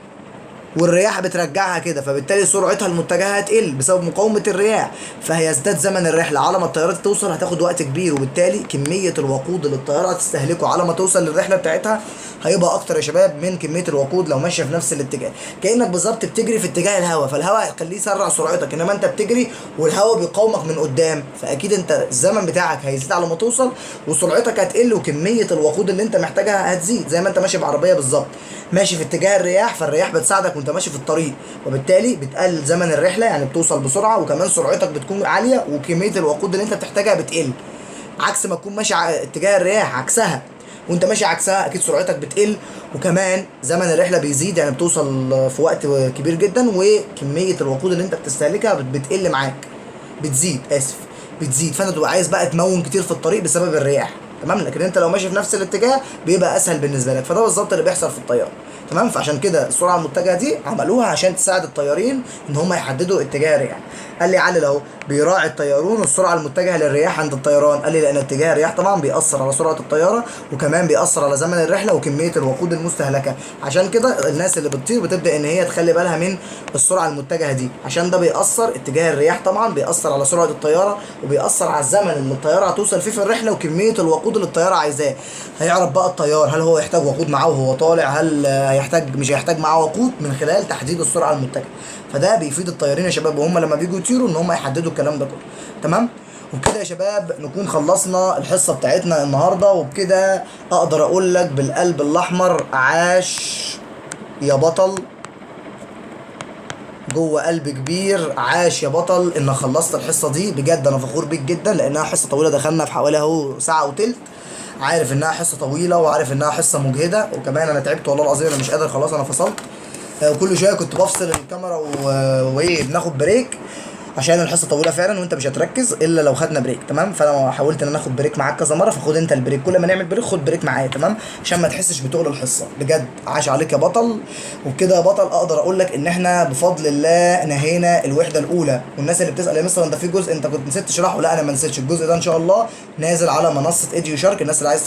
والرياح بترجعها كده، فبالتالي سرعتها المتجهه هتقل بسبب مقاومة الرياح، فهيزداد زمن الرحلة. على ما الطيارات توصل هتاخد وقت كبير، وبالتالي كمية الوقود اللي الطيارة هتستهلكه على ما توصل للرحلة بتاعتها هيبقى اكتر يا شباب من كمية الوقود لو ماشية في نفس الاتجاه. كانك بالظبط بتجري في اتجاه الهواء، فالهواء هيخليه يسرع سرعتك، انما انت بتجري والهواء بيقاومك من قدام، فاكيد انت الزمن بتاعك هيزيد على ما توصل، وسرعتك هتقل، وكمية الوقود اللي انت محتاجها هتزيد. زي ما انت ماشي بعربيه بالظبط، ماشي في اتجاه الرياح، فالرياح بتساعدك وانت ماشي في الطريق، وبالتالي بتقلل زمن الرحلة، يعني بتوصل بسرعة، وكمان سرعتك بتكون عالية، وكمية الوقود اللي انت بتحتاجها بتقل. عكس ما تكون ماشي على اتجاه الرياح عكسها، وانت ماشي عكسها اكيد سرعتك بتقل، وكمان زمن الرحلة بيزيد، يعني بتوصل في وقت كبير جدا، وكمية الوقود اللي انت بتستهلكها بتقل معاك، بتزيد، اسف، بتزيد. فانت تبقى عايز بقى تمون كتير في الطريق بسبب الرياح، تمام. لكن انت لو ماشي في نفس الاتجاه بيبقى اسهل بالنسبة لك، فده بالظبط اللي بيحصل في الطيارة، تمام. فعشان كده السرعة المتجهه دي عملوها عشان تساعد الطيارين ان هم يحددوا اتجاه الرياح. قال لي علل اهو، بيراعي الطيارون السرعة المتجهه للرياح عند الطيران. قال لي لان اتجاه الرياح طبعا بيأثر على سرعة الطيارة، وكمان بيأثر على زمن الرحلة وكمية الوقود المستهلكه. عشان كده الناس اللي بتطير بتبدا ان هي تخلي بالها من السرعة المتجهه دي، عشان ده بيأثر اتجاه الرياح طبعا بيأثر على سرعة الطيارة، وبيأثر على الزمن اللي الطيارة هتوصل فيه في الرحلة، وكمية الوقود اللي الطيارة عايزاه. هيعرف بقى الطيار هل هو يحتاج وقود معاه وهو طالع، هل هيحتاج مش هيحتاج معاه وقود، من خلال تحديد السرعة المتجهه. فده بيفيد الطيارين يا شباب وهم لما بيجوا يطيروا ان هم يحددوا الكلام ده كله، تمام. وبكده يا شباب نكون خلصنا الحصة بتاعتنا النهارده، وبكده اقدر اقول لك بالقلب الاحمر عاش يا بطل، جوه قلب كبير، عاش يا بطل ان خلصت الحصة دي. بجد انا فخور بيك جدا، لانها حصة طويلة، دخلنا في حوالي اهو ساعة وتلت. عارف انها حصة طويلة، وعارف انها حصة مجهده، وكمان انا تعبت والله العظيم، انا مش قادر خلاص، انا فصلت. وكل شوية كنت بفصل الكاميرا وايه بناخد break عشان الحصة طويلة فعلا، وانت مش هتركز الا لو خدنا break، تمام. فانا حاولت ان انا اخد break معاك كذا مرة، فخد انت ال break، كل ما نعمل break خد break معايا، تمام، عشان ما تحسش بتقل الحصة. بجد عاش عليك يا بطل. وبكده يا بطل اقدر اقول لك ان احنا بفضل الله نهينا الوحدة الاولى. والناس اللي بتسال يا مستر انت في جزء انت كنت نسيت تشرحه، لا انا ما نسيتش الجزء ده، ان شاء الله نازل على منصة ايديو شارك، الناس اللي عايز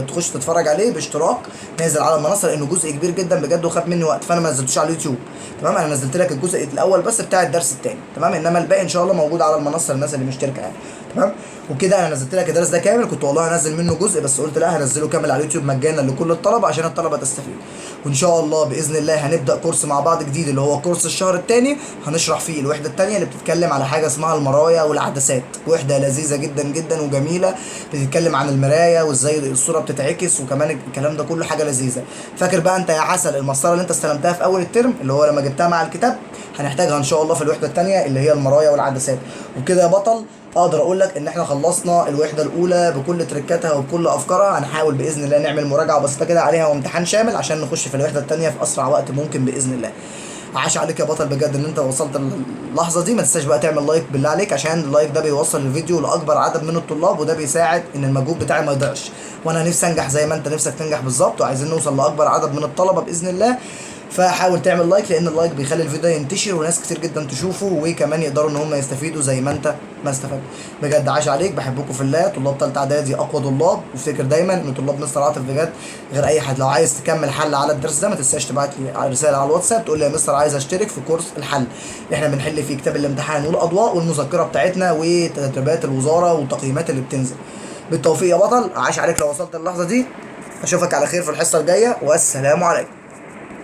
تخش تتفرج عليه باشتراك نازل على المنصة، لانه جزء كبير جدا بجد وخد مني وقت، فانا ما نزلتوش على اليوتيوب، تمام. انا نزلت لك الجزء الاول بس بتاع الدرس الثاني، تمام، انما الباقي ان شاء الله موجود على المنصة للناس اللي مشتركة يعني، تمام. وكده انا نزلت لك الدرس ده كامل، كنت والله هنزل منه جزء بس قلت لا هنزله كامل على اليوتيوب مجانا لكل الطلبة عشان الطلبة تستفيد. وان شاء الله باذن الله هنبدا كورس مع بعض جديد اللي هو كورس الشهر الثاني، هنشرح فيه الوحدة الثانية اللي بتتكلم على حاجة اسمها المرايا والعدسات. وحده لذيذة جدا جدا وجميلة، بتتكلم عن المراية وازاي الصورة بتتعكس، وكمان الكلام ده كله حاجة لذيذة. فاكر بقى انت يا عسل المسطره اللي انت استلمتها في اول الترم اللي هو لما جبتها مع الكتاب، هنحتاجها ان شاء الله في الوحدة الثانية اللي هي المرايا والعدسات. وبكده يا بطل اقدر اقول لك ان احنا خلصنا الوحدة الاولى بكل تريكاتها وبكل افكارها. هنحاول باذن الله نعمل مراجعه بسيطة كده عليها وامتحان شامل عشان نخش في الوحدة الثانية في اسرع وقت ممكن باذن الله. عاش عليك يا بطل بجد ان انت وصلت اللحظة دي. ما تنساش بقى تعمل like بالله عليك، عشان ال like ده بيوصل الفيديو لاكبر عدد من الطلاب، وده بيساعد ان المجهود بتاعي ما يضيعش. وانا نفسي انجح زي ما انت نفسك تنجح بالظبط، وعايزين نوصل لاكبر عدد من الطلبة باذن الله. فحاول تعمل like، لان ال like بيخلي الفيديو ينتشر وناس كتير جدا تشوفه، وكمان يقدروا ان هم يستفيدوا زي ما انت ما استفدت. بجد عاش عليك، بحبكم في الله. طلاب ثالثة اعدادي اقوى طلاب، وافتكر دايما ان طلاب مستر عاطف بجد غير اي حد. لو عايز تكمل حل على الدرس ده ما تنساش تبعت لي رسالة على الواتساب تقول لي يا مستر عايز اشترك في كورس الحل اللي احنا بنحل فيه كتاب الامتحان والاضواء والمذكره بتاعتنا وتدريبات الوزارة والتقييمات اللي بتنزل. بالتوفيق يا بطل، عاش عليك لو وصلت اللحظة دي. اشوفك على خير في الحصة الجاية، والسلام عليكم.